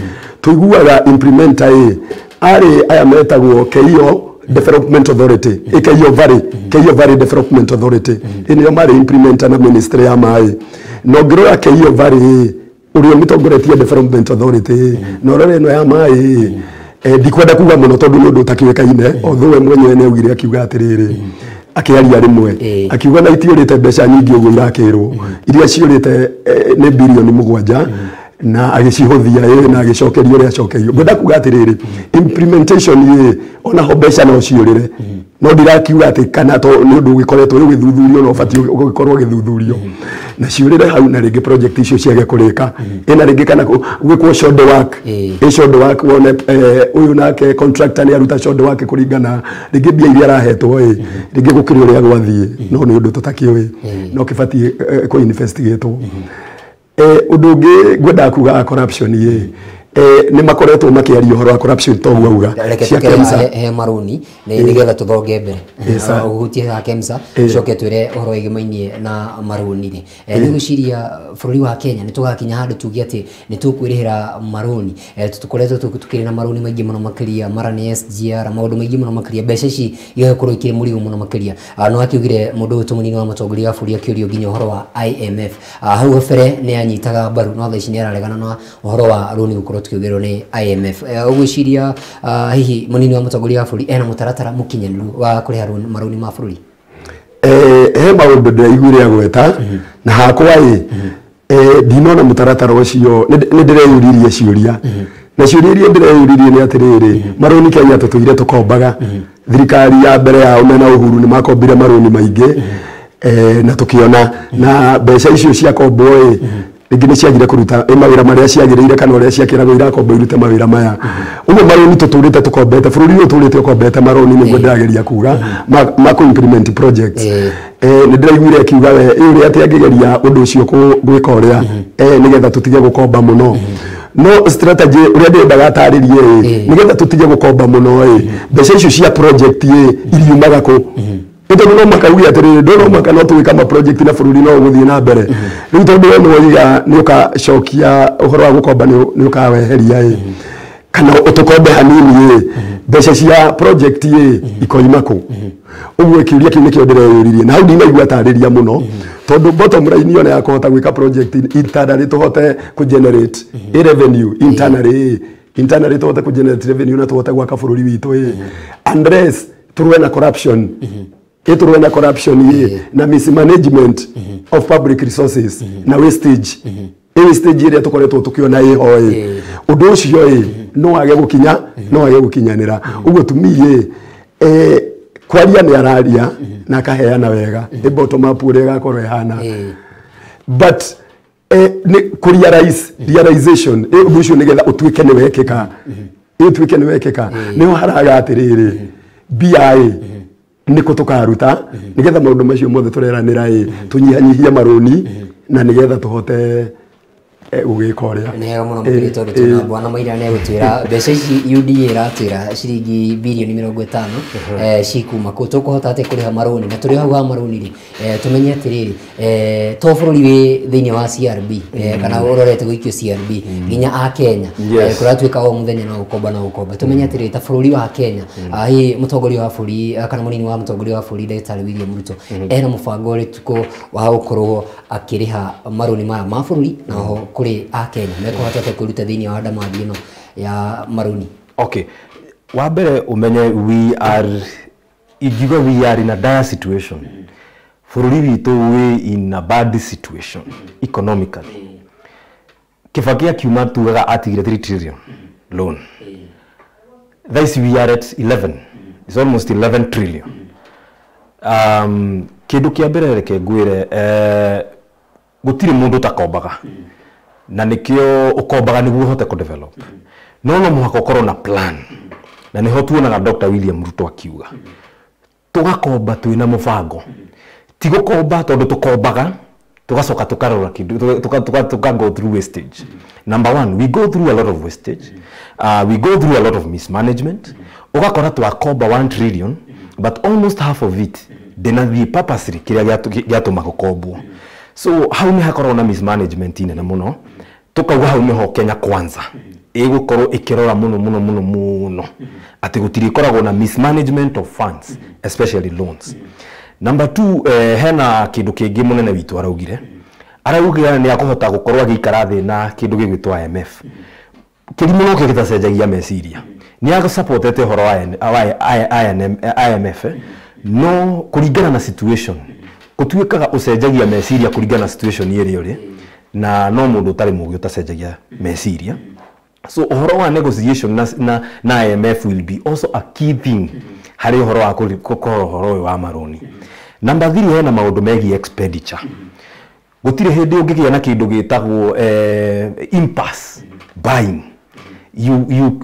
tũiguaga implementer ĩ arĩ aya metagwo Keio Development Authority, ĩ Keio Valley, Keio Valley Development Authority, ĩ nĩo marĩ implementer na ministry ya maĩ. Na ũngĩrora Keio Valley ĩ, ũrĩa ũmĩtongoretie Development Authority ĩ, na ũrore ĩno ya maĩ ĩ, ndikwenda kuga mũno tondũ nĩ ũndũ ũtakĩũĩkaine, although we mwenyewe nĩ augire, akiuga atĩrĩrĩ, akĩaria rĩmwe akiuga na itiũrĩte mbeca nyingĩ ũguo irakĩrwo, iria ciũrĩte nĩ 7 bilioni. Na agĩcihũthia na agĩcokerio ũrĩa acokerio. Ngwenda kuga atĩrĩrĩ, implementation ĩ ona ho mbeca no ciũrĩre, no ndirakiuga atĩ kana to nĩ ũndũ ũgĩkoretwo ũgĩthuthurio no ũbatiĩ ũgĩkorwo ũgĩthuthurio na ciũrĩre hau, na rĩngĩ project icio ciage kũrĩka ĩna rĩngĩ kana gwĩkwo short work, ĩ short work wone ũyũ nake contractor nĩ aruta short work kũringana rĩngĩ mbia iria arahetwo ĩ rĩngĩ gũkĩrĩ ũrĩa gwathiĩ, no nĩ ũndũ tũtakĩũĩ no kĩbatiĩ kũ investigatwo. Ũndũ ũngĩ ngwendaga kuga corruption ĩ nĩ makoretwo makĩaria ũhoro wa corruption toguo auga cia KEMSA he marũni nĩgetha tũthonge mbere ũhutie ha KEMSA coke twĩre ũhoro wĩgĩmainie na marũni rĩ. Nĩ gwĩciria bũrũri wa Kenya nĩ tũgakinya handũ tuge atĩ nĩ tũkwĩrĩhĩra marũni. Tũkoretwo tũkĩrĩ na marũni maingĩ mũno makĩria, mara nĩ SGR, maũndũ maingĩ mũno makĩria, mbeca ici igakorwo ikĩrĩ mũrigo mũno makĩria. No akiugire mũndũ ũyũ mũnini wa mũtongoria wa bũrũri akĩũrio nginya ũhoro wa IMF. Hau gabere nĩ anyitaga mbaru, no thaa ici nĩ araregana na ũhoro wa rũni gũkorwo tukĩongererwo nĩ IMF. Ũgwĩciria hihi mũnini wa mũtongoria wa bũrũri ena mũtaratara mũkinyanĩru wa kũrĩha marũni ma bũrũri? He maũndũ ndĩraiguire agweta na hakwa ĩ ndinona mũtaratara ũcio, nĩ ndĩreyũririe ciũria na ciũria iria ndĩreyũririe nĩ atĩrĩrĩ, marũni Kenya tũtũire tũkombaga. Thirikari ya mbere yao mena Uhuru nĩ makombire marũni maingĩ na tũkĩona na mbeca icio ciakombwo ĩ rĩngĩ nĩ ciagire kũruta mawĩra marĩa ciagĩrĩire kana ũrĩa ciakĩragwo irakombo irute mawĩra maya. Ũguo marũni tũtũrĩte tũkombete, bũrũri ũyũ ũtũrĩte ũkombete marũni, nĩguo ndĩrageria kuga ma kũ implement projects. Nĩ ndĩraiguire akiuga we ũrĩa atĩ angĩgeria ũndũ ũcio gwĩka ũrĩa nĩgetha tũtige gũkomba mũno. No strategy ũrĩa ndĩrendaga atarĩrie ĩ nĩgetha tũtige gũkomba mũno ĩ mbeca icio cia project ĩ iriumaga kũ? Tondũ no mũhaka uge atĩrĩrĩ, ndũ no mũhaka no tũgĩka ma project na bũrũri no ũgũthiĩ na mbere. Rĩu tondũ we nĩwoiga nĩ ũgacokia ũhoro wa gũkomba nĩ ũkaweheria ĩ kana ũtũkombe hanini ĩ mbeca cia project ĩ ikoima kũ? Ũguo kĩũria kĩu nĩkĩo ndĩreyũririe na hau ndinaigua atarĩria mũno, tondũ bottom line yona ya kũhota gwĩka project internally tũhote kũ generate revenue internally, internally tũhote kũ generate revenue na tũhote gwaka bũrũri witũ ĩ unless tũrũe na corruption, ĩtũrũe na corruption ĩ na mismanagement of public resources na wastage, ĩ wastage ĩrĩa tũkoretwo tũkĩona ĩho ĩ ũndũ ũcio ĩ no age gũkinya, no age gũkinyanĩra. Ũguo tumii ĩ kwaria nĩ araria na akaheana wega ĩ bottom up ũrĩa ĩgakorwo ĩhana, but nĩ kũ realize realization ũndũ ũcio nĩgetha ũtuĩke nĩ wekĩka, ũtuĩke nĩ wekĩka nĩho haraga atĩrĩrĩ mbia ĩ nĩkũ tũkaruta nĩgetha maũndũ macio mothe tũreranĩra ĩ tũnyihanyihie marũni na nĩgetha tũhote gũgĩka ũrĩa. Nĩ hega mũno makĩria tondũ twĩna Bwana Maina nĩ egũtwĩra mbeca ici UDA ĩratwĩra ciringi birioni 50 cikuma kũ, tũkũhota atĩa kũrĩha marũni, na tũrĩ hau ha marũni rĩ tũmenye atĩrĩrĩ to bũrũri wĩ thĩinĩ wa CRB kana ũrorete gũikio CRB nginya a Kenya kũratuĩka o mũthenya no gũkomba no gũkomba. Tũmenye atĩrĩrĩ ta bũrũri wa Kenya hihi mũtongoria wa bũrũri kana mũnini wa mũtongoria wa bũrũri Ndagĩtarĩ William Ruto ena mũbango ũrĩkũ wa gũkorwo akĩrĩha marũni maya ma bũrũri na oho kũrĩ a Kenya mekũhota atĩa kwĩruta thĩinĩ wa ndamathi ĩno ya marũni? Okay, wa mbere ũmenye we are, ingiuga we are in a dire situation. Bũrũri witũ wĩ in a bad situation economically. Kibaki akiuma tugaga atigire 3 trillion loan. Thaa ici we are at 11. It's almost 11 trillion. Kĩndũ kĩa mbere reke ngwĩre gũtirĩ mũndũ ũtakombaga na nĩkĩo ũkombaga nĩguo ũhote kũ develop, no no mũhaka ũkorwo na plan, na nĩho tuonaga Dr. William Ruto akiuga tũgakomba twĩna mũbango, ti gũkomba tondũ tũkombaga tũgacoka tũkarora kĩndũ tuka go through wastage. Number one, we go through a lot of wastage, we go through a lot of mismanagement. Ũgakora twakomba 1 trillion but almost half of it ndĩnathiĩ purposely kĩrĩa gĩatũma gũkombwo. So hau nĩ hakoragwo na mismanagement nene mũno, tũkauga hau nĩho Kenya Kwanza ĩgũkorwo ĩkĩrora mũno mũno mũno mũno atĩ gũtirĩkoragwo na mismanagement of funds, especially loans. Number two, hena kĩndũ kĩngĩ mũnene witũ araugire, araugire nĩ akũhota gũkorwo agĩikara thĩ na kĩndũ gĩgwĩtwo IMF. Kĩrimũ no kĩo gĩtacenjagia meciria, nĩ agũsupportete ũhoro wa IMF, no kũringana na situation gũtuĩkaga ũcenjagia meciria kũringana na situation ĩrĩa ũrĩ Na no mũndũ ũtarĩ mũgĩ ũtacenjagia meciria. So ũhoro wa negotiation na IMF will be also a key thing harĩ ũhoro wa kũrora ũhoro ũyũ wa marũni. Number 3, hena maũndũ megiĩ expenditure. Gũtirĩ hĩndĩ ũngĩgĩa na kĩndũ gĩtagwo impulse buying. You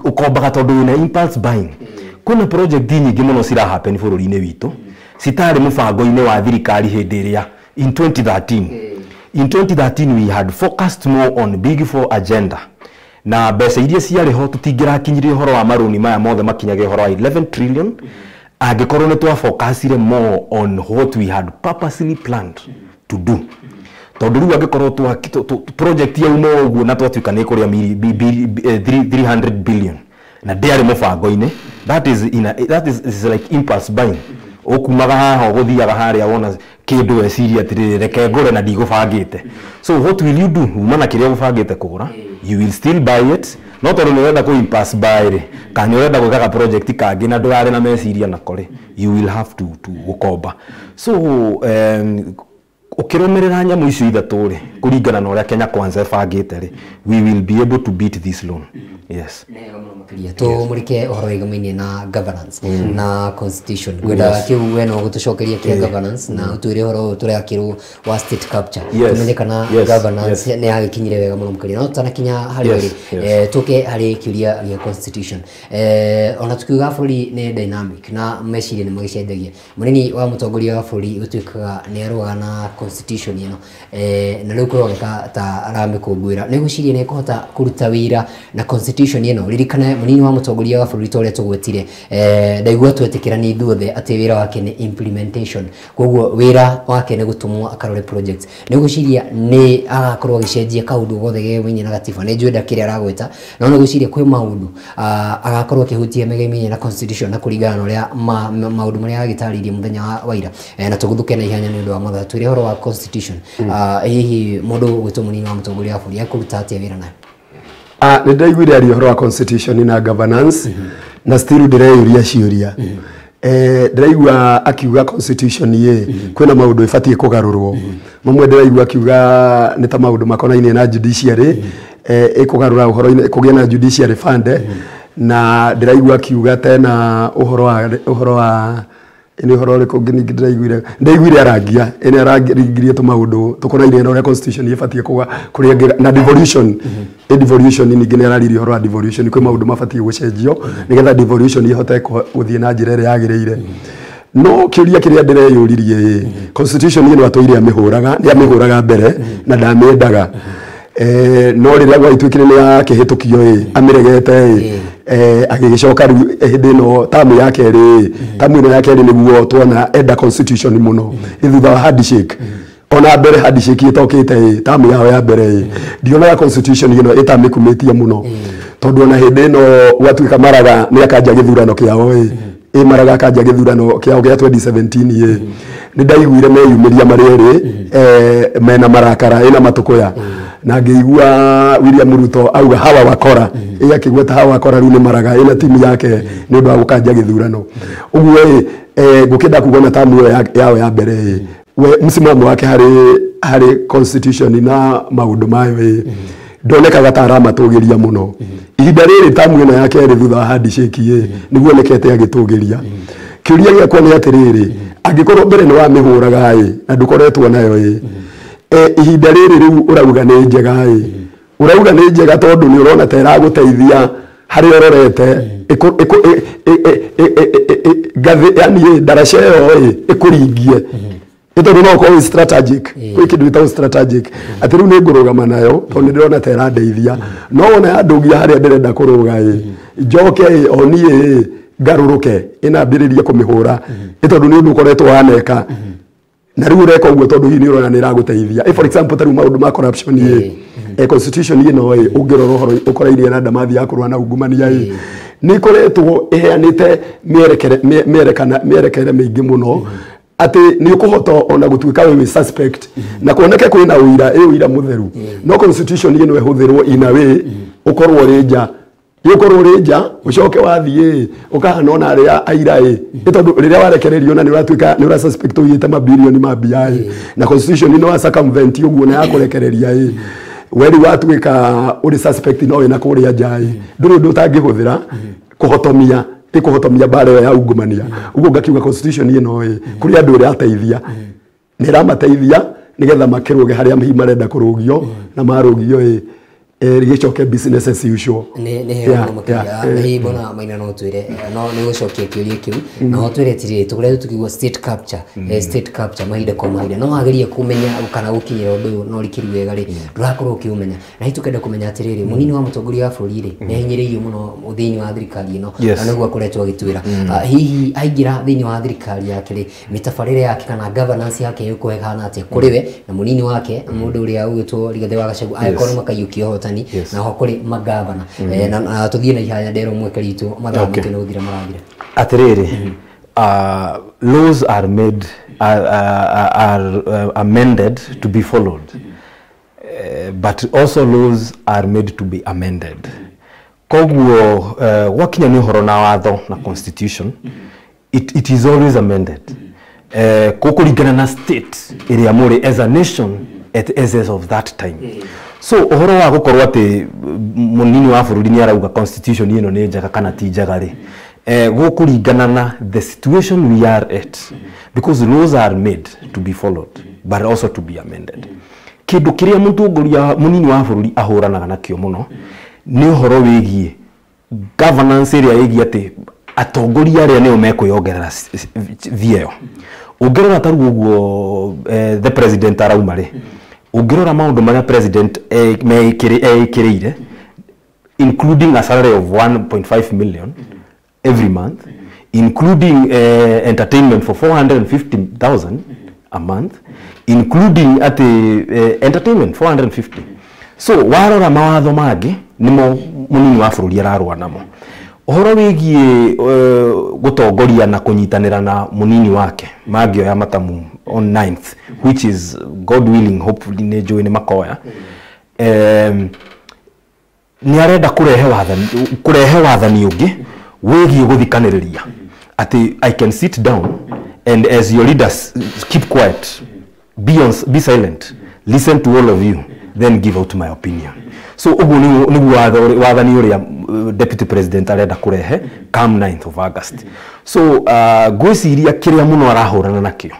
ũkombaga tondũ wĩna impulse buying. Kwĩna project nyingĩ mũno cira happen bũrũri-inĩ witũ citarĩ mũbango-inĩ wa thirikari hĩndĩ ĩrĩa in 2013. In 2013 we had focused more on Big Four agenda, na mbeca iria ciarĩ ho tũtingĩrakinyirie ũhoro wa marũni maya mothe makinyagia ũhoro wa 11 trillion angĩkorwo nĩ twafocusire more on what we had purposely planned to do. Tondũ rĩu angĩkorwo project yauma ũguo na twatuĩka nĩ kũrĩa 300 billion na ndĩarĩ mũbango-inĩ, that is in a, that is like impulse buying. Ũkumaga haha ũgũthiaga harĩa wona kĩndũ weciria atĩrĩrĩ, reke ngũre na ndigũbangĩte. So what will you do? Uma na kĩrĩa ũbangĩte kũgũra, you will still buy it, no tondũ nĩ ũrenda kũ impulse buy rĩ, kana nĩ ũrenda gwĩka ga project kangĩ na ndũrarĩ na meciria nako rĩ, you will have to gũkomba. So ũkĩrũmĩrĩra nyamũ icio ithatũ rĩ, kũringana na ũrĩa Kenya Kwanza ĩbangĩte rĩ, we will be able to beat this loan. Yes. Nega mũno makĩria. Tũmũrĩke ũhoro wĩgamaine na governance na constitution. Ngwenda kĩu we no gũtũcokeria kĩa governance na ũtwĩre ũhoro ũyũ tũrakĩrwo wa state capture, tũmenye kana governance nĩ yagĩkinyire wega mũno makĩria. No tũtanakinya harĩ rĩ, tũke harĩ kĩũria gĩa constitution. Ona tukiuga bũrũri nĩ dynamic na meciria nĩ magĩcenjagia, mũnini wa mũtongoria wa bũrũri gũtuĩkaga nĩ arũaga na constitution ĩno, na rĩu kũroneka ta aramĩkũngũĩra. Nĩ gwĩciria nĩ ekũhota kũruta wĩra na constitution ĩno? Ririkana mũnini wa mũtongoria wa bũrũri ta ũrĩa tũgwetire, ndaigua twetĩkĩra nĩ ithuothe atĩ wĩra wake nĩ implementation, koguo wĩra wake nĩ gũtũmwo akarore projects. Nĩ gwĩciria nĩ agakorwo agĩcenjia kaũndũ gothe gegwĩnyia na gatiba? Nĩ njũĩ kĩrĩa aragweta, no nĩ gwĩciria kwĩ maũndũ agakorwo akĩhutia megemainie na constitution na kũringana na ũrĩa maũndũ marĩa agĩtarĩirie mũthenya wa ira, na tũgũthũke na ihenya nĩ ũndũ wa mathaa. Twĩre ũhoro wa constitution, hihi mũndũ ũgwĩtwo mũnini wa mũtongoria wa bũrũri ekũruta atĩa wĩra nayo? Nĩ ndaiguire aria ũhoro wa constitution na governance, na still ndĩreyũria ciũria. Ndĩraigua akiuga constitution ĩ kwĩna maũndũ ĩbatiĩ kũgarũrwo. Mamwe ndĩraigua akiuga nĩ ta maũndũ makonainie na judiciary, ĩkũgarũra ũhoro-inĩ kũgĩe na judiciary fund, na ndĩraigua akiuga tena ũhoro wa nĩ ũhoro ũrĩkũ ũngĩ ningĩ ndĩraiguire? Ndaiguire arangia ĩnĩ arangirie tũmaũndũ tũkonainie na ũrĩa constitution ĩbatiĩ kũga kũrĩa na devolution. Devolution ningĩ nĩ araririe ũhoro wa devolution, kwĩ maũndũ mabatiĩ gũcenjio nĩgetha devolution ĩhote gũthiĩ na njĩra ĩrĩa yagĩrĩire. No kĩũria kĩrĩa ndĩreyũririe, constitution ĩno atũire amĩhũraga, nĩ amĩhũraga mbere na ndamĩendaga, no rĩrĩa gwagĩtuĩkire nĩ yakĩhĩtũkio ĩ amĩregete ĩ, agĩgĩcoka rĩu hĩndĩ ĩno tamu ya kerĩ, tamu ĩno ya kerĩ nĩguo tuona enda constitution mũno thutha wa handshake. Ona mbere handshake ĩtokĩte ĩ tamu yao ya mbere ĩ ndionaga constitution ĩno ĩtamĩkumĩtie mũno, tondũ ona hĩndĩ ĩno gwatuĩka Maraga nĩ akanja gĩthurano kĩao ĩ Maraga akanja gĩthurano kĩao gĩa 2017 ĩ nĩ ndaiguire meyumĩria marĩ erĩ mena marakara ĩna matũkũya, na ngĩigua William Ruto auga hawa wakora, ĩ akĩgweta hawa wakora rĩu nĩ Maraga ĩna timu yake nĩ ũndũ wa gũkanja gĩthurano. Ũguo ĩ ngũkĩenda kuga ona tamu ĩyo yao ya mbere ĩ we msimamo wake harĩ constitution na maũndũ mayo ĩ ndonekaga ta aramatũgĩria mũno. Ihinda rĩrĩ tamu ĩno ya kerĩ thutha wa handshake ĩ nĩguo onekete agĩtũgĩria. Kĩũria gĩakwa nĩ atĩrĩrĩ, angĩkorwo mbere nĩ wamĩhũraga ĩ na ndũkoretwo nayo ĩ, ihinda rĩrĩ rĩu ũrauga nĩ njega ĩ, ũrauga nĩ njega tondũ nĩ ũrona ta ĩragũteithia harĩa ũrorete ngathĩ, yani ndaraca ĩyo ĩ ĩkũringie, nĩ tondũ no ũkorwo wĩ strategic. Gwĩ kĩndũ gĩtagwo strategic, atĩ rĩu nĩ ngũrũgama nayo tondũ nĩ ndĩrona ta ĩrandeithia, no wona yandũgia harĩa ndĩrenda kũrũga ĩ njoke ĩ o niĩ ĩ ngarũrũke ĩnambĩrĩrie kũmĩhũra, nĩ tondũ nĩ ũndũ ũkoretwo waneka na rĩu ũreka ũguo tondũ hihi nĩ ũrona nĩ ĩragũteithia. For example, ta rĩu maũndũ ma corruption ĩ, constitution ĩno ĩ ũngĩrora ũhoro ũkorainie na ndamathi ya kũrũa na ungumania ĩ nĩ ĩkoretwo ĩheanĩte mĩerekere mĩerekana mĩerekere mĩingĩ mũno atĩ nĩ ũkũhota ona gũtuĩka wĩ suspect na kuoneke kwĩna ũira ĩ ũira mũtheru, no constitution ĩno ĩhũthĩrwo in a way ũkorwo ũrĩ nja. Yukorwo uri nja ucoke wathie ukahana ona aria aira ĩ tondu riria warekererio na ni uratuika ni ura suspect uyite mabilioni ma mbia ĩ na constitution no circumvent uguo na yakurekereria ĩ weri watuika uri suspect no wina kuria nja ĩ nduri undu utangihuthira kuhotomia ikuhotomia mbara ya ungumania uguo ngakiuga constitution ino ĩ kuri andu irateithia ni iramateithia nigetha makiruge haria hihi marenda kurugio na marugio ĩ rigicoke business as usual. Ni heo makiria hi bona Maina no twire no ni gucokia kiuria kiu no twire tiriri tukoretwo tukigua state capture, state capture mahinda kwa mahinda no wagerie kumenya kana gukinyira undu uyu no rikiru wega ri ndurakorwo ukiumenya na hihi tukenda kumenya atiriri munini wa mutongoria wa bururi ri ni ahinyiriirio muno thiini wa thirikari ino na niguo akoretwo agitwira hihi aingira thiini wa thirikari yake ri mitabarire yake kana governance yake yuko ihana atia kuri we na munini wake mundu uria ugitwo Rigathi wa Gachagua akorwo makaiyukia hotani na ho kuri magavana na tuthie na ihanya ndero mwekeritu mathaa maitu ni guthira marathira atiriri. Laws are made are amended to be followed, but also laws are made to be amended. Koguo gwakinya ni uhoro na watho na constitution, it is always amended kukuringana na state iria muri as a nation at as of that time. So uhoro wa gukorwo ati munini wa bururi ni arauga constitution ino ni njega kana ti njega ri gukuringana na the situation we are at, because laws are made to be followed but also to be amended. Kindu kiria mutongoria munini wa bururi ahuranaga nakio muno ni uhoro wigie governance iria igie ati atongoria aria nio mekwiyongerera vyeo. Ungirora taru uguo the president arauma ri, ungirora maundu maria president meikiriire including a salary of 1.5 million every month, including entertainment for 450,000 a month, including at the entertainment 450. So warora mawatho mangi nimo munini wa bururi ararũa namo. Uhoro wigie gutongoria na kunyitanira na munini wake mangioya matamu on 9th, which is God willing hopefully ni njui ni makoya. Ni arenda kurehe wathani ungi wigie guthikaniriria ati I can sit down and as your leaders keep quiet, be silent, listen to all of you, then give out my opinion. So uguo niguo wathani uria deputy president arenda kurehe come 9th of August. So ngwiciria kiria muno arahurana nakio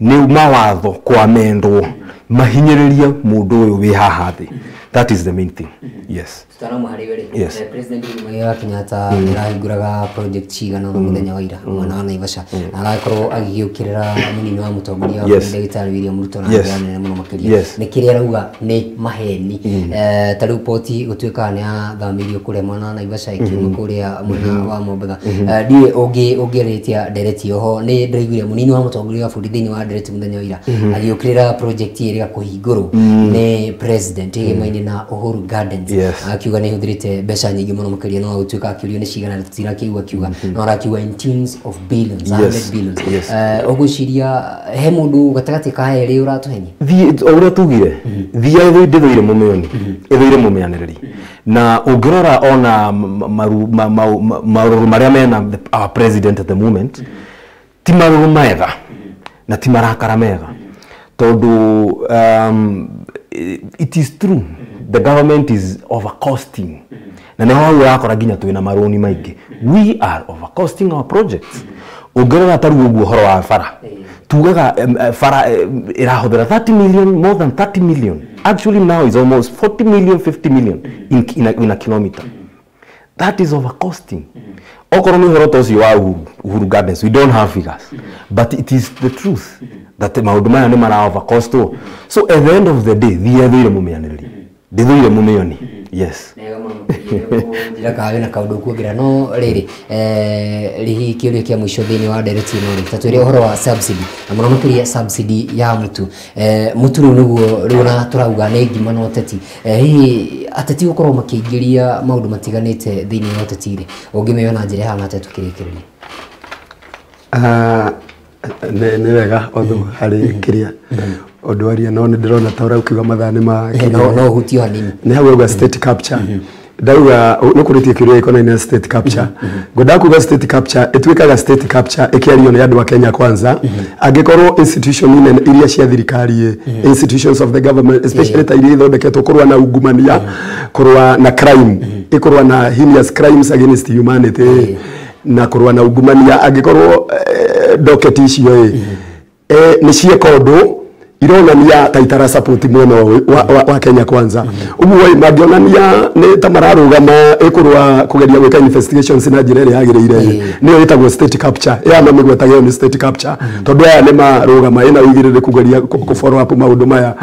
ni mawatho kwamendwo mahinyiririe mundu uyu wi haha thi. That is the main thing. Yes. Tutaramu hari weri. Yes. President Uhuru Kenyatta nĩarahingũraga project cigana ũna mũthenya wa ira mwena wa Naivasha na arakorwo agĩũkĩrĩra mũnini wa mũtongoria wa ndagĩtarĩ William Ruto na njĩra nene mũno makĩria. Nĩ kĩrĩa arauga nĩ maheni. Ta rĩu poti gũtuĩka nĩ yathamĩirio kũrĩa mwena wa Naivasha ĩkiuma kũrĩa mwena wa Mombatha. Ndiũĩ ũngĩarĩtia ndereti oho nĩ ndĩraiguire mũnini wa mũtongoria wa bũrũri thĩinĩ wa ndereti mũthenya wa ira agĩũkĩrĩra project ĩrĩa kũhingũrwo nĩ president ĩgemaine na Uhuru Gardens. Akiuga nĩ hũthĩrĩte mbeca nyingĩ mũno makĩria no gũtuĩka akĩũrio nĩ cigana tũtirakiuga kiuga no arakiuga in tunes of billions, 100 billions. Ũgwĩciria he mũndũ gatagatĩ ka erĩ ũratũhenia? Thiĩ o ũrĩa tugire thia ndĩthũire mũmĩoni ĩthũire mũmĩanĩrĩri na ũngĩrora ona marũrũ marĩa mena our president at the moment ti marũrũ mega na ti marakara mega tondũ it is true the government is overcosting. Na nĩho hau ũrakora nginya twĩna marũni maingĩ. We are overcosting our projects. Ũngĩrora ta rĩu ũguo ũhoro wa bara tugaga bara ĩrahũthĩra 30 million, more than 30 million. Actually now is almost 40 million, 50 million in a kilometer. That is overcosting. Okorwo nĩ ũhoro ta ũcio wa Uhuru Gardens, we don't have figures, but it is the truth that maũndũ maya nĩ mara overcostwo. So at the end of the day thia thũire mũmĩanĩrĩri ndĩthũire mũmĩoni. Yes. Nega mũno njĩra kawe na kaũndũ kuongerera no rĩrĩ rĩhi kĩũria kĩa mũico thĩinĩ wa ndereti ĩno rĩ ta twĩre ũhoro wa subsidy na mũno makĩria subsidy ya mũtu. Mũtu rĩu nĩguo rĩu na tũrauga nĩ ngima na ũteti. Hihi ateti gũkorwo makĩingĩria maũndũ matiganĩte thĩinĩ wa ũteti rĩ ũngĩmĩona njĩra ĩhana atĩa tũkĩrĩkĩrĩria? Nĩ wega ũndũ harĩ kĩrĩa ũndũ aria no nĩ ndĩrona ta ũrĩa ũkiuga mathaa nĩ ma no ũhutio hanini nĩ hau auga state capture. Ndauga nä kå rä tie kä å ria gä na state capture. Ngwendaga kuga state capture ĩtuĩkaga state capture ĩkĩario nĩ andũ a Kenya Kwanza angĩkorwo institution nene iria cia thirikari ĩ, institutions of the government especially ta iria ithondeketwo kũrũa na ungumania, kũrũa na crime, ĩkũrũa na heinous crimes against humanity na kũrũa na ungumania, angĩkorwo docket icio ĩ nĩ cieka ũndũ ironania ta itara support mwena wa Kenya Kwanza. Ũguo mangĩonania nĩ ta mararũgama ĩkũrũa kũgeria gwĩka investigations na njĩra ĩrĩa yagĩrĩire, nĩyo ĩtagwo state capture. Ĩya mamĩgwetaga ĩyo nĩ state capture tondũ aya nĩ marũgama ĩna ũigĩrĩrĩku kũgeria kũ follow up maũndũ maya.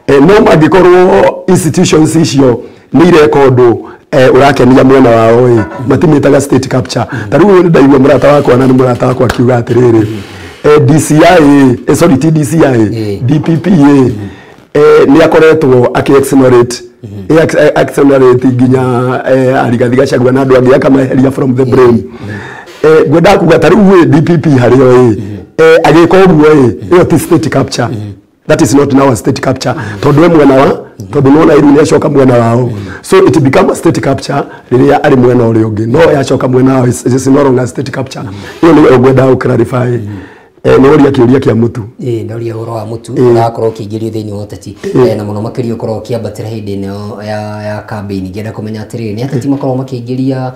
No mangĩkorwo institutions icio nĩ ireka ũndũ ũrakenia mwena wao ĩ, matimĩtaga state capture. Ta rĩu nĩ ndaigua mũrata wakwa na nĩ mũrata wakwa akiuga atĩrĩrĩ, DCI, sorry, TDCI, DPP nĩ akoretwo akĩ exonerate exonerate nginya Rigathi Gachagua na andũ angĩ akamaeheria from the blame. Ngwendaga kuga ta rĩu DPP harĩo ĩ agĩka ũguo ĩ, ĩyo ti state capture. That is not now a state capture tondũ we mwena wa tondũ nĩwona rĩu nĩacoka mwena wao. So it become a state capture rĩrĩa arĩ mwena ũrĩa ũngĩ, no yacoka mwena wao is no longer state capture. Ĩyo nĩyo ngwendaga gũ clarify. Nĩ ũria kĩũria kĩa mũtu. Ĩĩ, ndoria ũhoro wa mũtu ũrakorwo ũkĩingĩrio thĩinĩ wa ũteti na mũno makĩria ũkorwo ũkĩambatĩra hĩndĩ ĩno ya campaign. Ngĩenda kũmenya atĩrĩrĩ, nĩ ateti makoragwo makĩingĩria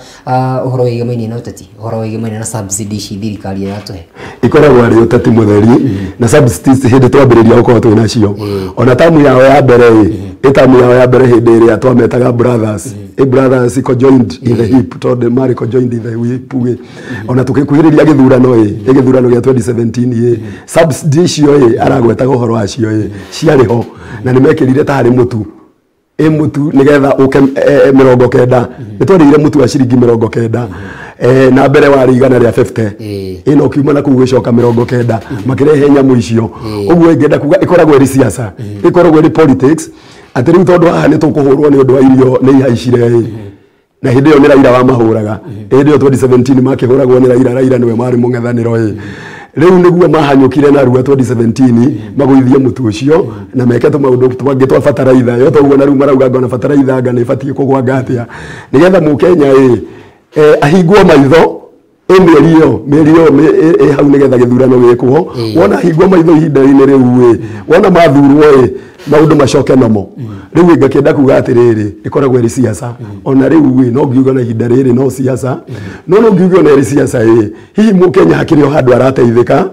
ũhoro wĩgemaine na ũteti, ũhoro wĩgemaine na subsidy ici thirikari ĩratũhe? Ikoragwo arĩ ũteti mũtheri na subsidies hĩndĩ twambĩrĩria gũkorwo twĩ nacio ona tamu yao ya mbere ĩ tamu yao ya mbere hĩndĩ ĩrĩa twametaga brothers brothers conjoined in the hip tondũ marĩ conjoined in the hip ĩ, ona tũgĩkuhĩrĩria gĩthurano ĩ gĩthurano gĩa 2017 ĩ, subsidy icio ĩ aragwetaga ũhoro wacio ĩ ciarĩ ho na nĩ mekĩrire ta harĩ mũtu ĩ mũtu nĩgetha ũke 90 nĩ twarĩire mũtu wa ciringi 90 na mbere warĩ 150 ĩno ũkiuma na kũu gĩcoka 90 makĩrehe nyamũ icio. Ũguo ingĩenda kuga ĩkoragwo ĩrĩ siasa, ĩkoragwo ĩrĩ politics atĩ rĩu tondũ haha nĩ tũkũhũrwo nĩ ũndũ wa irio nĩ ihaicire ĩ, na hĩndĩ ĩyo nĩ Raila wamahũraga. Hĩndĩ ĩyo 2017 makĩhũragwo nĩ Raila, Raila nĩwe marĩ mũng'ethanĩro ĩ. Rĩu nĩguo mahanyũkire narua 2017 magũithie mũtu ũcio na meke tũmaũndũ twangĩ twa bataraitha yo toguo na rĩu marauga ngona bataraitha anga nĩ ĩbatiĩ kũgwa atĩa nĩgetha mũkenya ĩ ahingwo maitho ĩ mĩeri ĩyo ĩ hau nĩgetha gĩthurano gĩkwo. Wona ahingwo maitho ihinda-inĩ rĩu ĩ, wona mathurwo ĩ maũndũ macoke nomo. Rĩu ngakĩenda kuga atĩrĩrĩ, ĩkoragwo ĩrĩ siasa ona rĩu ĩ, no ngiuga na ihinda rĩrĩ no siasa, no ngiuga ona ĩrĩ siasa ĩ, hihi mũkenya hakĩrĩ o handũ arateithĩka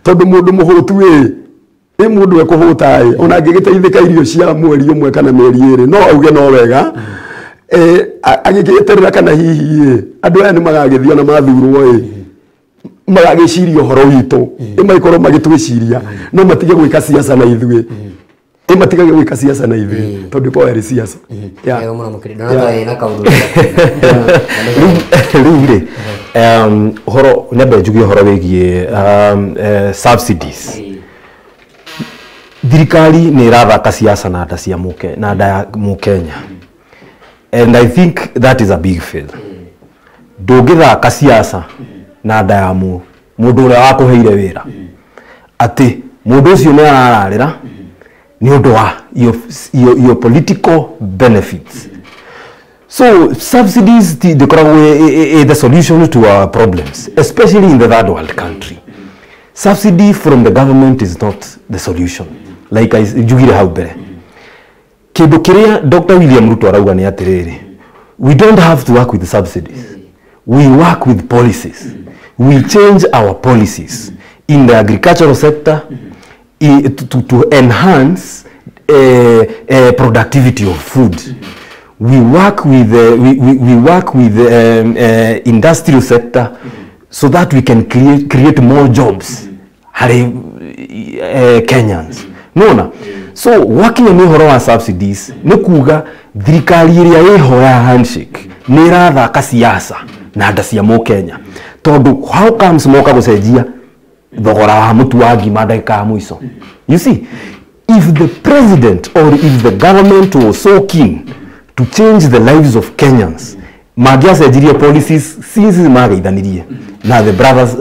tondũ mũndũ mũhũtu ĩ mũndũ ekũhũta ĩ ona angĩgĩteithĩka irio cia mweri ũmwe kana mĩeri ĩrĩ no auge no wega agĩgĩeterera kana hihi ĩ andũ aya nĩ magagĩthiĩ ona mathurwo ĩ magagĩciria ũhoro witũ ĩ magĩkorwo magĩtwĩciria no matige gwĩka siasa na ithuĩ ĩ matigage gwĩka siasa na ithuĩ tondũ ĩkoragwo ĩrĩ siasa. Rĩu rĩ ũhoro nyambe njuge ũhoro wĩgiĩ subsidies. Thirikari nĩ ĩrathaka siasa na nda cia na nda ya mũkenya and I think that is a big fail. Ndũngĩthaka siasa na nda ya mũndũ ũrĩa wakũheire wĩra atĩ mũndũ ũcio nĩ arararĩra nĩ ũndũ wa your political benefits. So subsidies ndikoragwo the solution to our problems, especially in the third world country. Subsidy from the government is not the solution. Like I njugire hau mbere, kĩndũ kĩrĩa Dr. William Ruto arauga nĩ atĩrĩrĩ, we don't have to work with the subsidies, we work with policies. We change our policies in the agricultural sector to enhance productivity of food. We work with we work with industrial sector so that we can create more jobs harĩ Kenyans. Nona so working on ũhoro wa subsidies nĩ kuga thirikari ĩrĩa ĩho ya handshake nĩ ĩrathaka siasa na nda cia mũkenya tondũ how comes moka gũcenjia thogora wa mũtu wa ngima ndagĩka ya mũico. You see, if the president or if the government was so keen to change the lives of Kenyans, mangĩacenjirie policies since mageithanirie na the brothers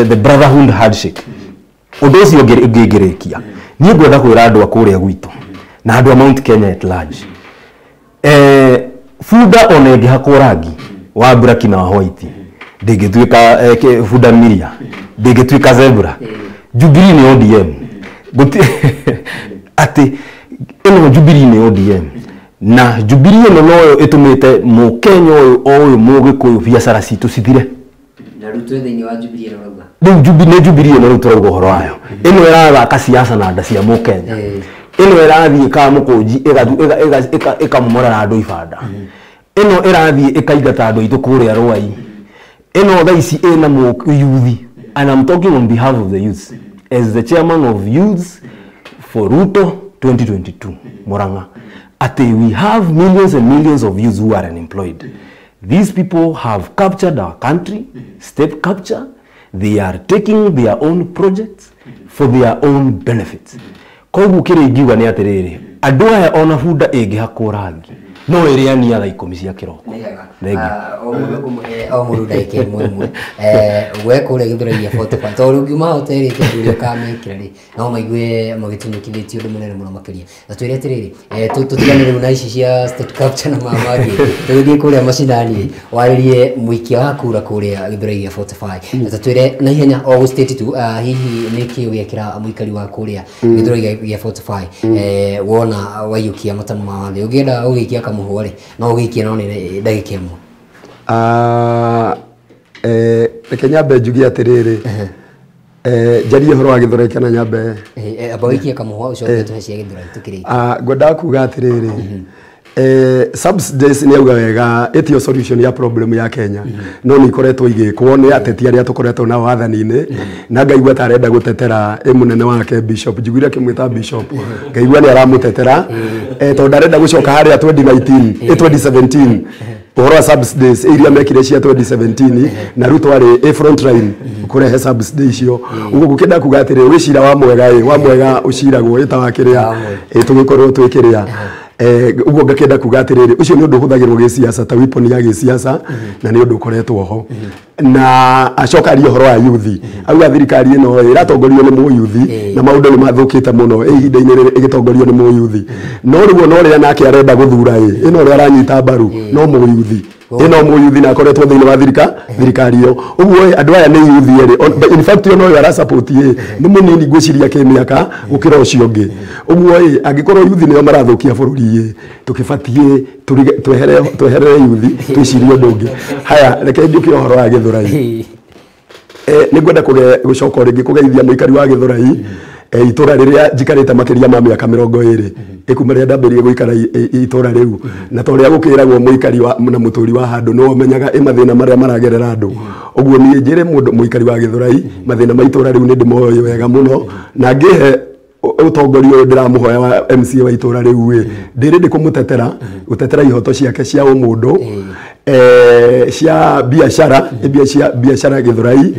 the brotherhood handshake. Ũndũ ũcio ũngĩngĩrĩkia niĩ ngwenda kwĩra andũ a kũrĩa gwitũ na andũ a Mount Kenya at large, Bunda ona ĩngĩhakwo rangi wa black na wa white ndĩngĩtuĩka bunda miria, ndĩngĩtuĩka zebra. Jubilee nĩ ODM. Atĩ ĩno Jubilee nĩ ODM na Jubilee ĩno noyo ĩtũmĩte mũkenya ũyũ o ũyũ mũgĩkũyũ biacara citũ cithire. Na rĩu twĩ thĩinĩ wa Jubilee ĩno ũrauga. Rĩu Jubilee nĩ Jubilee ĩno rĩu tũrauga ũhoro wayo. Ĩno ĩrathaka siasa na nda cia mũkenya. Ĩno ĩrathiĩ Kamũkũnji ĩkamomorera andũ ibanda. Ĩno ĩrathiĩ ĩkaingata andũ aitũ kũrĩa Rwai. Ĩno thaa ici ĩna youth, and I'm talking on behalf of the youths as the chairman of youths for Ruto 2022 Murang'a. Ati we have millions and millions of youths who are unemployed. These people have captured our country, state capture. They are taking their own projects for their own benefits. Koguo kĩrĩa ingiuga nĩ atĩrĩrĩ, andũ aya ona bunda ĩngĩhakwo rangi no ĩrĩania thaa 10 cia kĩroko. O mũndũ ngũmũhe o mũndũ ndagĩka ĩmwe ĩmwe. We kũrĩa Gĩthũrai gĩa 45 tondũ ũngiuma hoterĩte ũndũ ũrĩa ũkamekĩra rĩ no maigue magĩtunyũkithĩtie ũndũ mũnene mũno makĩria. Na twĩre atĩrĩrĩ, tũtigane rĩu na ici cia state capture na maya mangĩ, tũgĩthiĩ kũrĩa macinani rĩ, warĩrie mũikia wa kura kũrĩa Gĩthũrai gĩa 45. Na tũtwĩre na ihenya o gũ state tu, hihi nĩ kĩĩ ũgekĩra mũikari wa kũrĩa Gĩthũrai gĩa 45 wona waiyũkia matamu ma watho? Ũngĩenda ũgĩikia kamũhũa rĩ no ũgĩikie no nĩ ndagĩka ĩmwe. Reke nyambe njuge atĩrĩrĩ, njarie ũhoro wa Gĩthũrai kana nyambe amba ũikie kamũhũa ũcoke tũhe cia Gĩthũrai tũkĩrĩkie. Ngwendaga kuga atĩrĩrĩ, subsidies nĩ auga wega ĩtio solution ya problem ya Kenya, no nĩ ikoretwo igĩkwo nĩ ateti arĩa tũkoretwo nao wathani-inĩ, na ngaigua ta arenda gũtetera ĩ mũnene wake Bishop, njiguire akĩmwĩta Bishop, ngaigua nĩ aramũtetera tondũ ndarenda gũcoka harĩa 2019 2017 ũhoro wa subsidies iria mekire cia 2017 na Ruto arĩ a front line kũrehe subsidies icio. Ũguo ngũkĩenda kuga atĩrĩ, wĩcira wa mwega ĩ wa mwega ũciragwo ĩta wa kĩrĩa tũgĩkorwo twĩkĩrĩa. Ũguo ngakĩenda kuga atĩrĩrĩ, ũcio nĩ ũndũ ũhũthagĩrwo gĩciaca ta weapon ya gĩciaca na nĩ ũndũ ũkoretwo ho. Na acoka arie ũhoro wa yuthi, auga thirikari ĩno ĩratongorio nĩ mũyuthi na maũndũ nĩ mathũkĩte mũno ihinda-inĩ rĩrĩ ĩgĩtongorio nĩ mũyuthi, no rĩu ona ũrĩa nake arenda gũthura ĩ ĩno ũrĩa aranyita mbaru no mũyuthi, ĩno mũyuthi na akoretwo thĩinĩ wa thirikari ĩyo. Ũguo andũ aya nĩ yuthi erĩ, in fact ona ũyũ arasupport ĩ nĩ mũnini ngwĩciria kĩmĩaka gũkĩra ũcio ũngĩ. Ũguo ĩ angĩkorwo yuthi nĩo marathũkia bũrũri ĩ tũkĩbatiĩ tweherere yuthi twĩcirie ũndũ ũngĩ. Haya, reke njũke ũhoro wa Gĩthũrai. Nĩ ngwenda gũcoka rĩngĩ kũgeithia mũikari wa Gĩthũrai, itũra rĩrĩa njikarĩte makĩria ma mĩaka 20 ĩkuma rĩrĩa ndambĩrĩirie gũikara itũra rĩu, na ta ũrĩa gũkĩragwo mũikari wa na mũtũri wa handũ nĩwe ũmenyaga ĩ mathĩna marĩa maragerera andũ. Ũguo niĩ njĩre mũndũ mũikari wa Gĩthũrai mathĩna ma itũra rĩu nĩ ndĩmoĩ wega mũno, na ngĩhe ũtongoria ũyũ ndĩramũhoya wa MCA wa itũra rĩu ĩ ndĩrĩ ndĩ kũmũtetera gũtetera ihoto ciake cia ũmũndũ, cia biacara biacara Gĩthũrai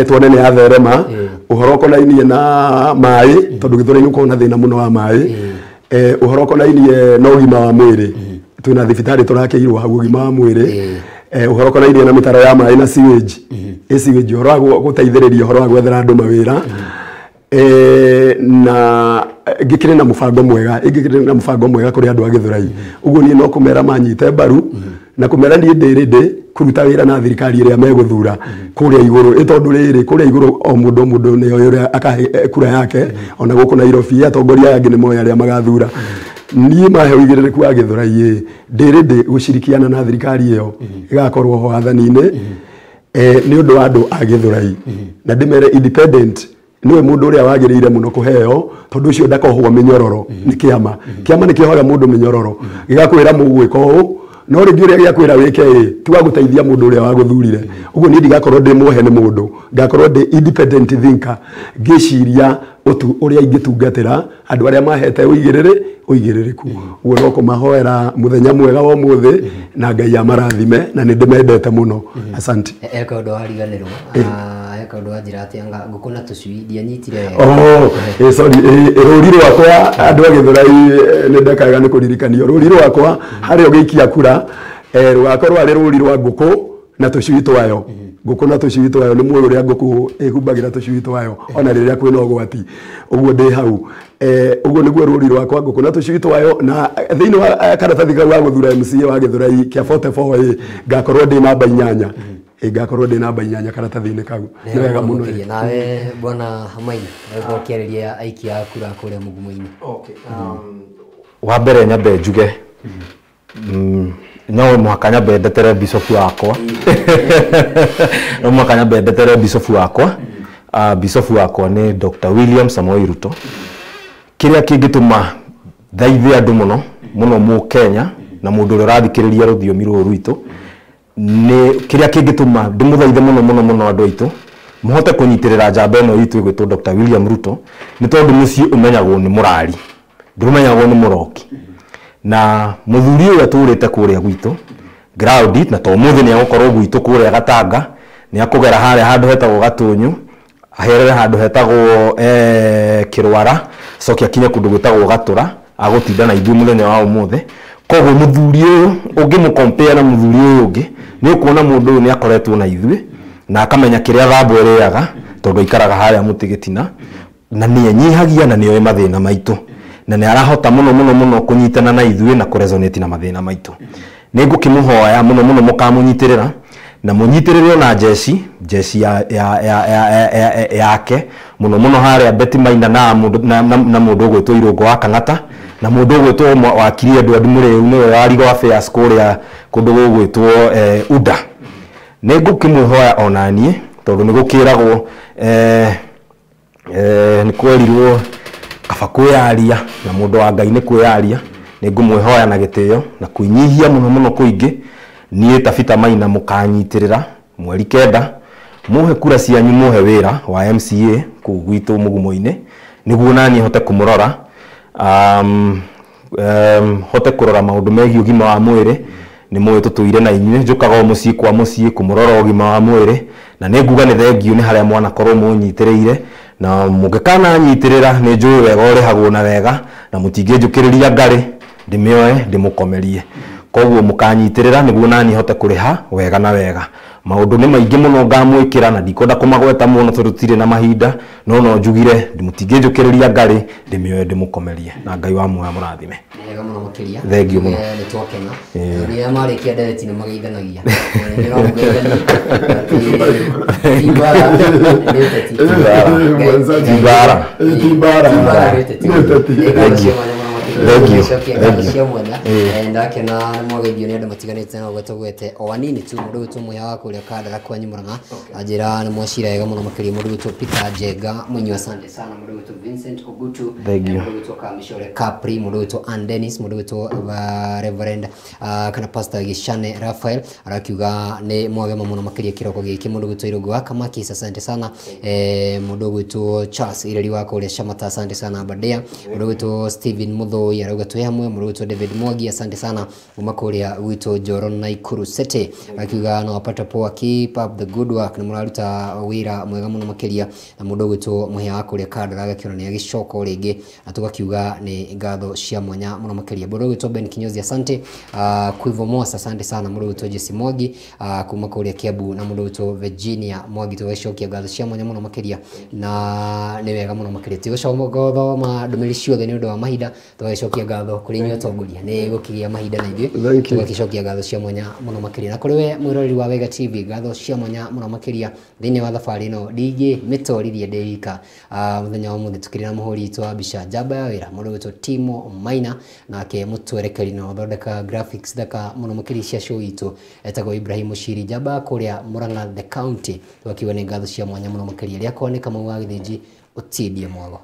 tuone nĩ yatherema ũhoro ũkonainie na maĩ tondũ Gĩthũrai nĩ ũkoragwo na thĩna mũno wa maĩ, ũhoro ũkonainie na ũgima wa mwĩrĩ, twĩna thibitarĩ tũrakĩirwo hau ũgima wa mwĩrĩ, ũhoro ũkonainie na mĩtaro ya maĩ na sewage, sewage ũhoro wa gũteithĩrĩria ũhoro wa gwethera andũ mawĩra, na ngĩkĩrĩ na mũbango mwega, ingĩkĩrĩ na mũbango mwega kũrĩ andũ a Gĩthũrai. Ũguo niĩ no kũmera manyite mbaru na kũmera niĩ ndĩ ready kũruta wĩra na thirikari ĩrĩa megũthura kũrĩa igũrũ, ĩ tondũ rĩrĩ kũrĩa igũrũ o mũndũ mũndũ nĩoĩ ũrĩa akahe kura yake, ona gũkũ Nairobi atongoria aya angĩ nĩmoĩ arĩa magathura. Niĩ mahe ũigĩrĩrĩku wa Gĩthũrai ĩ ndĩ ready gũcirikiana na thirikari ĩyo ĩgakorwo ho wathani-inĩ nĩ ũndũ wa andũ a Gĩthũrai, na ndĩmere independent niwe mũndũ ũrĩa wagĩrĩire mũno kũheo tondũ ũcio ndakohwo mĩnyororo nĩ kĩama. Kĩama nĩ kĩohaga mũndũ mĩnyororo gĩgakwĩra mũgwĩka ũũ, no rĩngĩ ũrĩa gĩakwĩra wĩke ĩ ti wa gũteithia mũndũ ũrĩa wagũthurire. Ũguo niĩ ndigakorwo ndĩ muohe nĩ mũndũ, ngakorwo ndĩ independent thinker ngĩciria ũrĩa ingĩtungatĩra andũ arĩa mahete ũigĩrĩrĩku. Ũguo no kũmahoera mũthenya mwega wa ũmũthĩ na Ngai amarathime na nĩ ndĩmendete mũno. Asante. Eka ũndũ wariganĩrwo, eka ũndũ wanjĩra atĩ anga ngũkũ na tũcui ndianyitire. Sorry, rũri rwakwa andũ a Gĩthũrai nĩ ndekaga nĩ kũririkanio rũri rwakwa harĩa ũgĩikia kura rũgakorwo arĩ rũri rwa ngũkũ na tũcui twayo. Ngũkũ na tũcui twayo nĩ mũĩ ũrĩa ngũkũ ĩhumbagĩra tũcui twayo ona rĩrĩa kwĩna ũgwati. Ũguo ndĩ hau. Uguo niguo rũri rwakwa ngũkũ na tũcui twayo na thĩinĩ wa karatathi kau ga gũthura MCA wa Gĩthũrai kĩa 44 ngakorwo ndĩ namba 8. Ngakorwo ndĩ namba 8 karatathi-inĩ kau. Nĩ wega mũno. Nawe bwana Maina ũgũkorwo ũkĩarĩria aikia a kura kũrĩa Mũgumo-inĩ. Okay. Wa mbere nyambe njuge no mũhaka nyambe ndetere bicobu wakwa. No mũhaka nyambe ndetere bicobu wakwa. Bicobu wakwa nĩ Dr. William Samoei Ruto. Kĩrĩa kĩngĩtũma thaithe andũ mũno mũno mũ Kenya na mũndũ ũrĩa ũrathikĩrĩria rũthiomi rũrũ rwitũ nĩ kĩrĩa kĩngĩtũma ndĩmũthaithe mũno mũno mũno andũ aitũ mũhote kũnyitĩrĩra njamba ĩno itũ ĩgwĩtwo Dr. William Ruto nĩ tondũ mũciĩ ũmenyagwo nĩ mũrari ndũmenyagwo nĩ mũroki na mũthuri ũyũ atũrĩte kũrĩa gwitũ ground na to mũthĩ nĩ egũkorwo gwitũ kũrĩa Gatanga nĩ akũgera harĩa handũ hetagwo Gatũnyũ aherere handũ hetagwo Kĩrwara coke akinye kũndũ gwĩtagwo Gatũra agũtinda na ithuĩ mũthenya wa ũmũthĩ. Koguo mũthuri ũyũ ũngĩmũkompea na mũthuri ũyũ ũngĩ nĩ ũkuona mũndũ ũyũ nĩ akoretwo na ithuĩ na akamenya kĩrĩa thambo ĩrĩaga tondũ aikaraga harĩa mũtĩ gĩtina na nĩ enyihagia na nĩoĩ mathĩna maitũ na nĩ arahota mũno mũno mũno kũnyitana na ithuĩ na kũresonate na mathĩna maitũ. Nĩ ngũkĩmũhoya mũno mũno mũkamũnyitĩrĩra na mũnyitĩrĩre na jeshi jeshi ya yake mũno mũno harĩa Betty Maina na mũndũ ũgwĩtwo Irũngũ wa Kang'ata na mũndũ ũgwĩtwo wakiri Edward Mũrĩu nĩwe wa Legal Affairs kũrĩa kũndũ gũgwĩtwo UDA. Nĩ ngũkĩmwĩhoya ona niĩ tondũ nĩ gũkĩragwo nĩ kwerirwo kaba kwĩyaria na mũndũ wa Ngai nĩ kwĩyaria. Nĩ ngũmwĩhoya na gĩtĩo na kwĩnyihia mũno mũno kũingĩ niĩ ta Peter Maina mũkanyitĩrĩra mweri 9 muhe kura cianyu muhe wĩra wa MCA kũu gwitũ Mũgumo-inĩ nĩguo naniĩ hote kũmũrora hote kũrora maũndũ megiĩ ũgima wa mwĩrĩ. Nĩ mũĩ tũtũire na inyuĩ njũkaga o mũciĩ kwa mũciĩ kũmũrora ũgima wa mwĩrĩ na nĩ nguga nĩ thengiũ nĩ harĩa mwanakorwo mũnyitĩrĩire na mũngĩkananyitĩrĩra nĩ njũĩ wega ũrĩhagwo na wega na mũtingĩnjũkĩrĩria ngarĩ ndĩmĩoe ndĩmũkomerie. Koguo mũkanyitĩrĩra nĩguo naniĩ hote kũrĩha wega na wega. Maũndũ nĩ maingĩ mũno ngamwĩkĩra na ndikwenda kũmagweta mũno tondũ tũtirĩ na mahinda no no njugire mũtingĩnjũkĩrĩria ngarĩ ndĩmĩoe ndĩmũkomerie na Ngai wa muoyo amũrathime. Wega mũno makĩria. Thengiũ mũno. Nĩ twakena. Rĩrĩa marĩkia ndereti nĩ mageithanagia. Nĩ Ti mbara. Cia mwanya ndakena nĩ mwageithio nĩ andũ matiganĩte na ũgwete o anini tu mũndũ ũgwĩtwo Mũhĩa wa kũrĩa Kandara kwanyu Mũrang'a anjĩra nĩ mwacira wega mũno makĩria mũndũ ũgwĩtwo Peter Njenga Mũnyua asante sana mũndũ ũgwĩtwo Vincent Ogutu mũndũ ũgwĩtwo Kamĩcore Capri mũndũ ũgwĩtwo Ann Dennis mũndũ ũgwĩtwo Reverend kana Pastor Gishane Raphael arakiuga nĩ mwagema mũno makĩria kĩroko gĩkĩ mũndũ ũgwĩtwo Irũngũ wa Kamaki asante sana mũndũ ũgwĩtwo Charles Ireri wa kũrĩa Shamata asante sana Aberdare mũndũ ũgwĩtwo Stephen Muthoi arauga twĩ hamwe mũndũ ũgwĩtwo David Mwangi asante sana kuma kũrĩa gwitũ Njoro Naikuru City akiuga no wapata poa keep up the good work na mũraruta wĩra mwega mũno makĩria na mũndũ ũgwĩtwo Mũhĩa wa kũrĩa Kandara agakĩona nĩ agĩcoka o rĩngĩ na tũgakiuga nĩ ngatho cia mwanya mũno makĩria mũndũ ũgwĩtwo Ben Kinyozi asante Quivo Mosa asante sana mũndũ ũgwĩtwo Jesse Mwangi kuma kũrĩa Kiambu na mũndũ ũgwĩtwo Virginia Mwangi tũgacokia ngatho cia mwanya mũno makĩria na nĩ wega mũno makĩria tigũthoma ndũmĩrĩri ciothe nĩ ũndũ wa mahinda tũgacokia ngatho kũrĩ inyuĩ atongoria nĩ gũkĩgĩa mahinda na ithuĩ tũgacokia ngatho cia mwanya mũno makĩria na kũrĩ we mwĩroreri wa Wega TV ngatho cia mwanya mũno makĩria thĩinĩ wa thabarĩ ĩno ndingĩ mĩtoririe ndĩ wika mũthenya wa ũmũthĩ tũkĩrĩ na mũhũri witũ wa mbica njamba ya wĩra mũndũ ũgwĩtwo Timo Maina nake mũtwerekeri na ũthondeka graphics thaka mũno makĩria cia show itũ etagwo Ibrahim Mushiri njamba kũrĩa Murang'a the county tũgakiuga nĩ ngatho cia mwanya mũno makĩria rĩakwa nĩ Kamau wa Gĩthĩnji ũtindie mwago.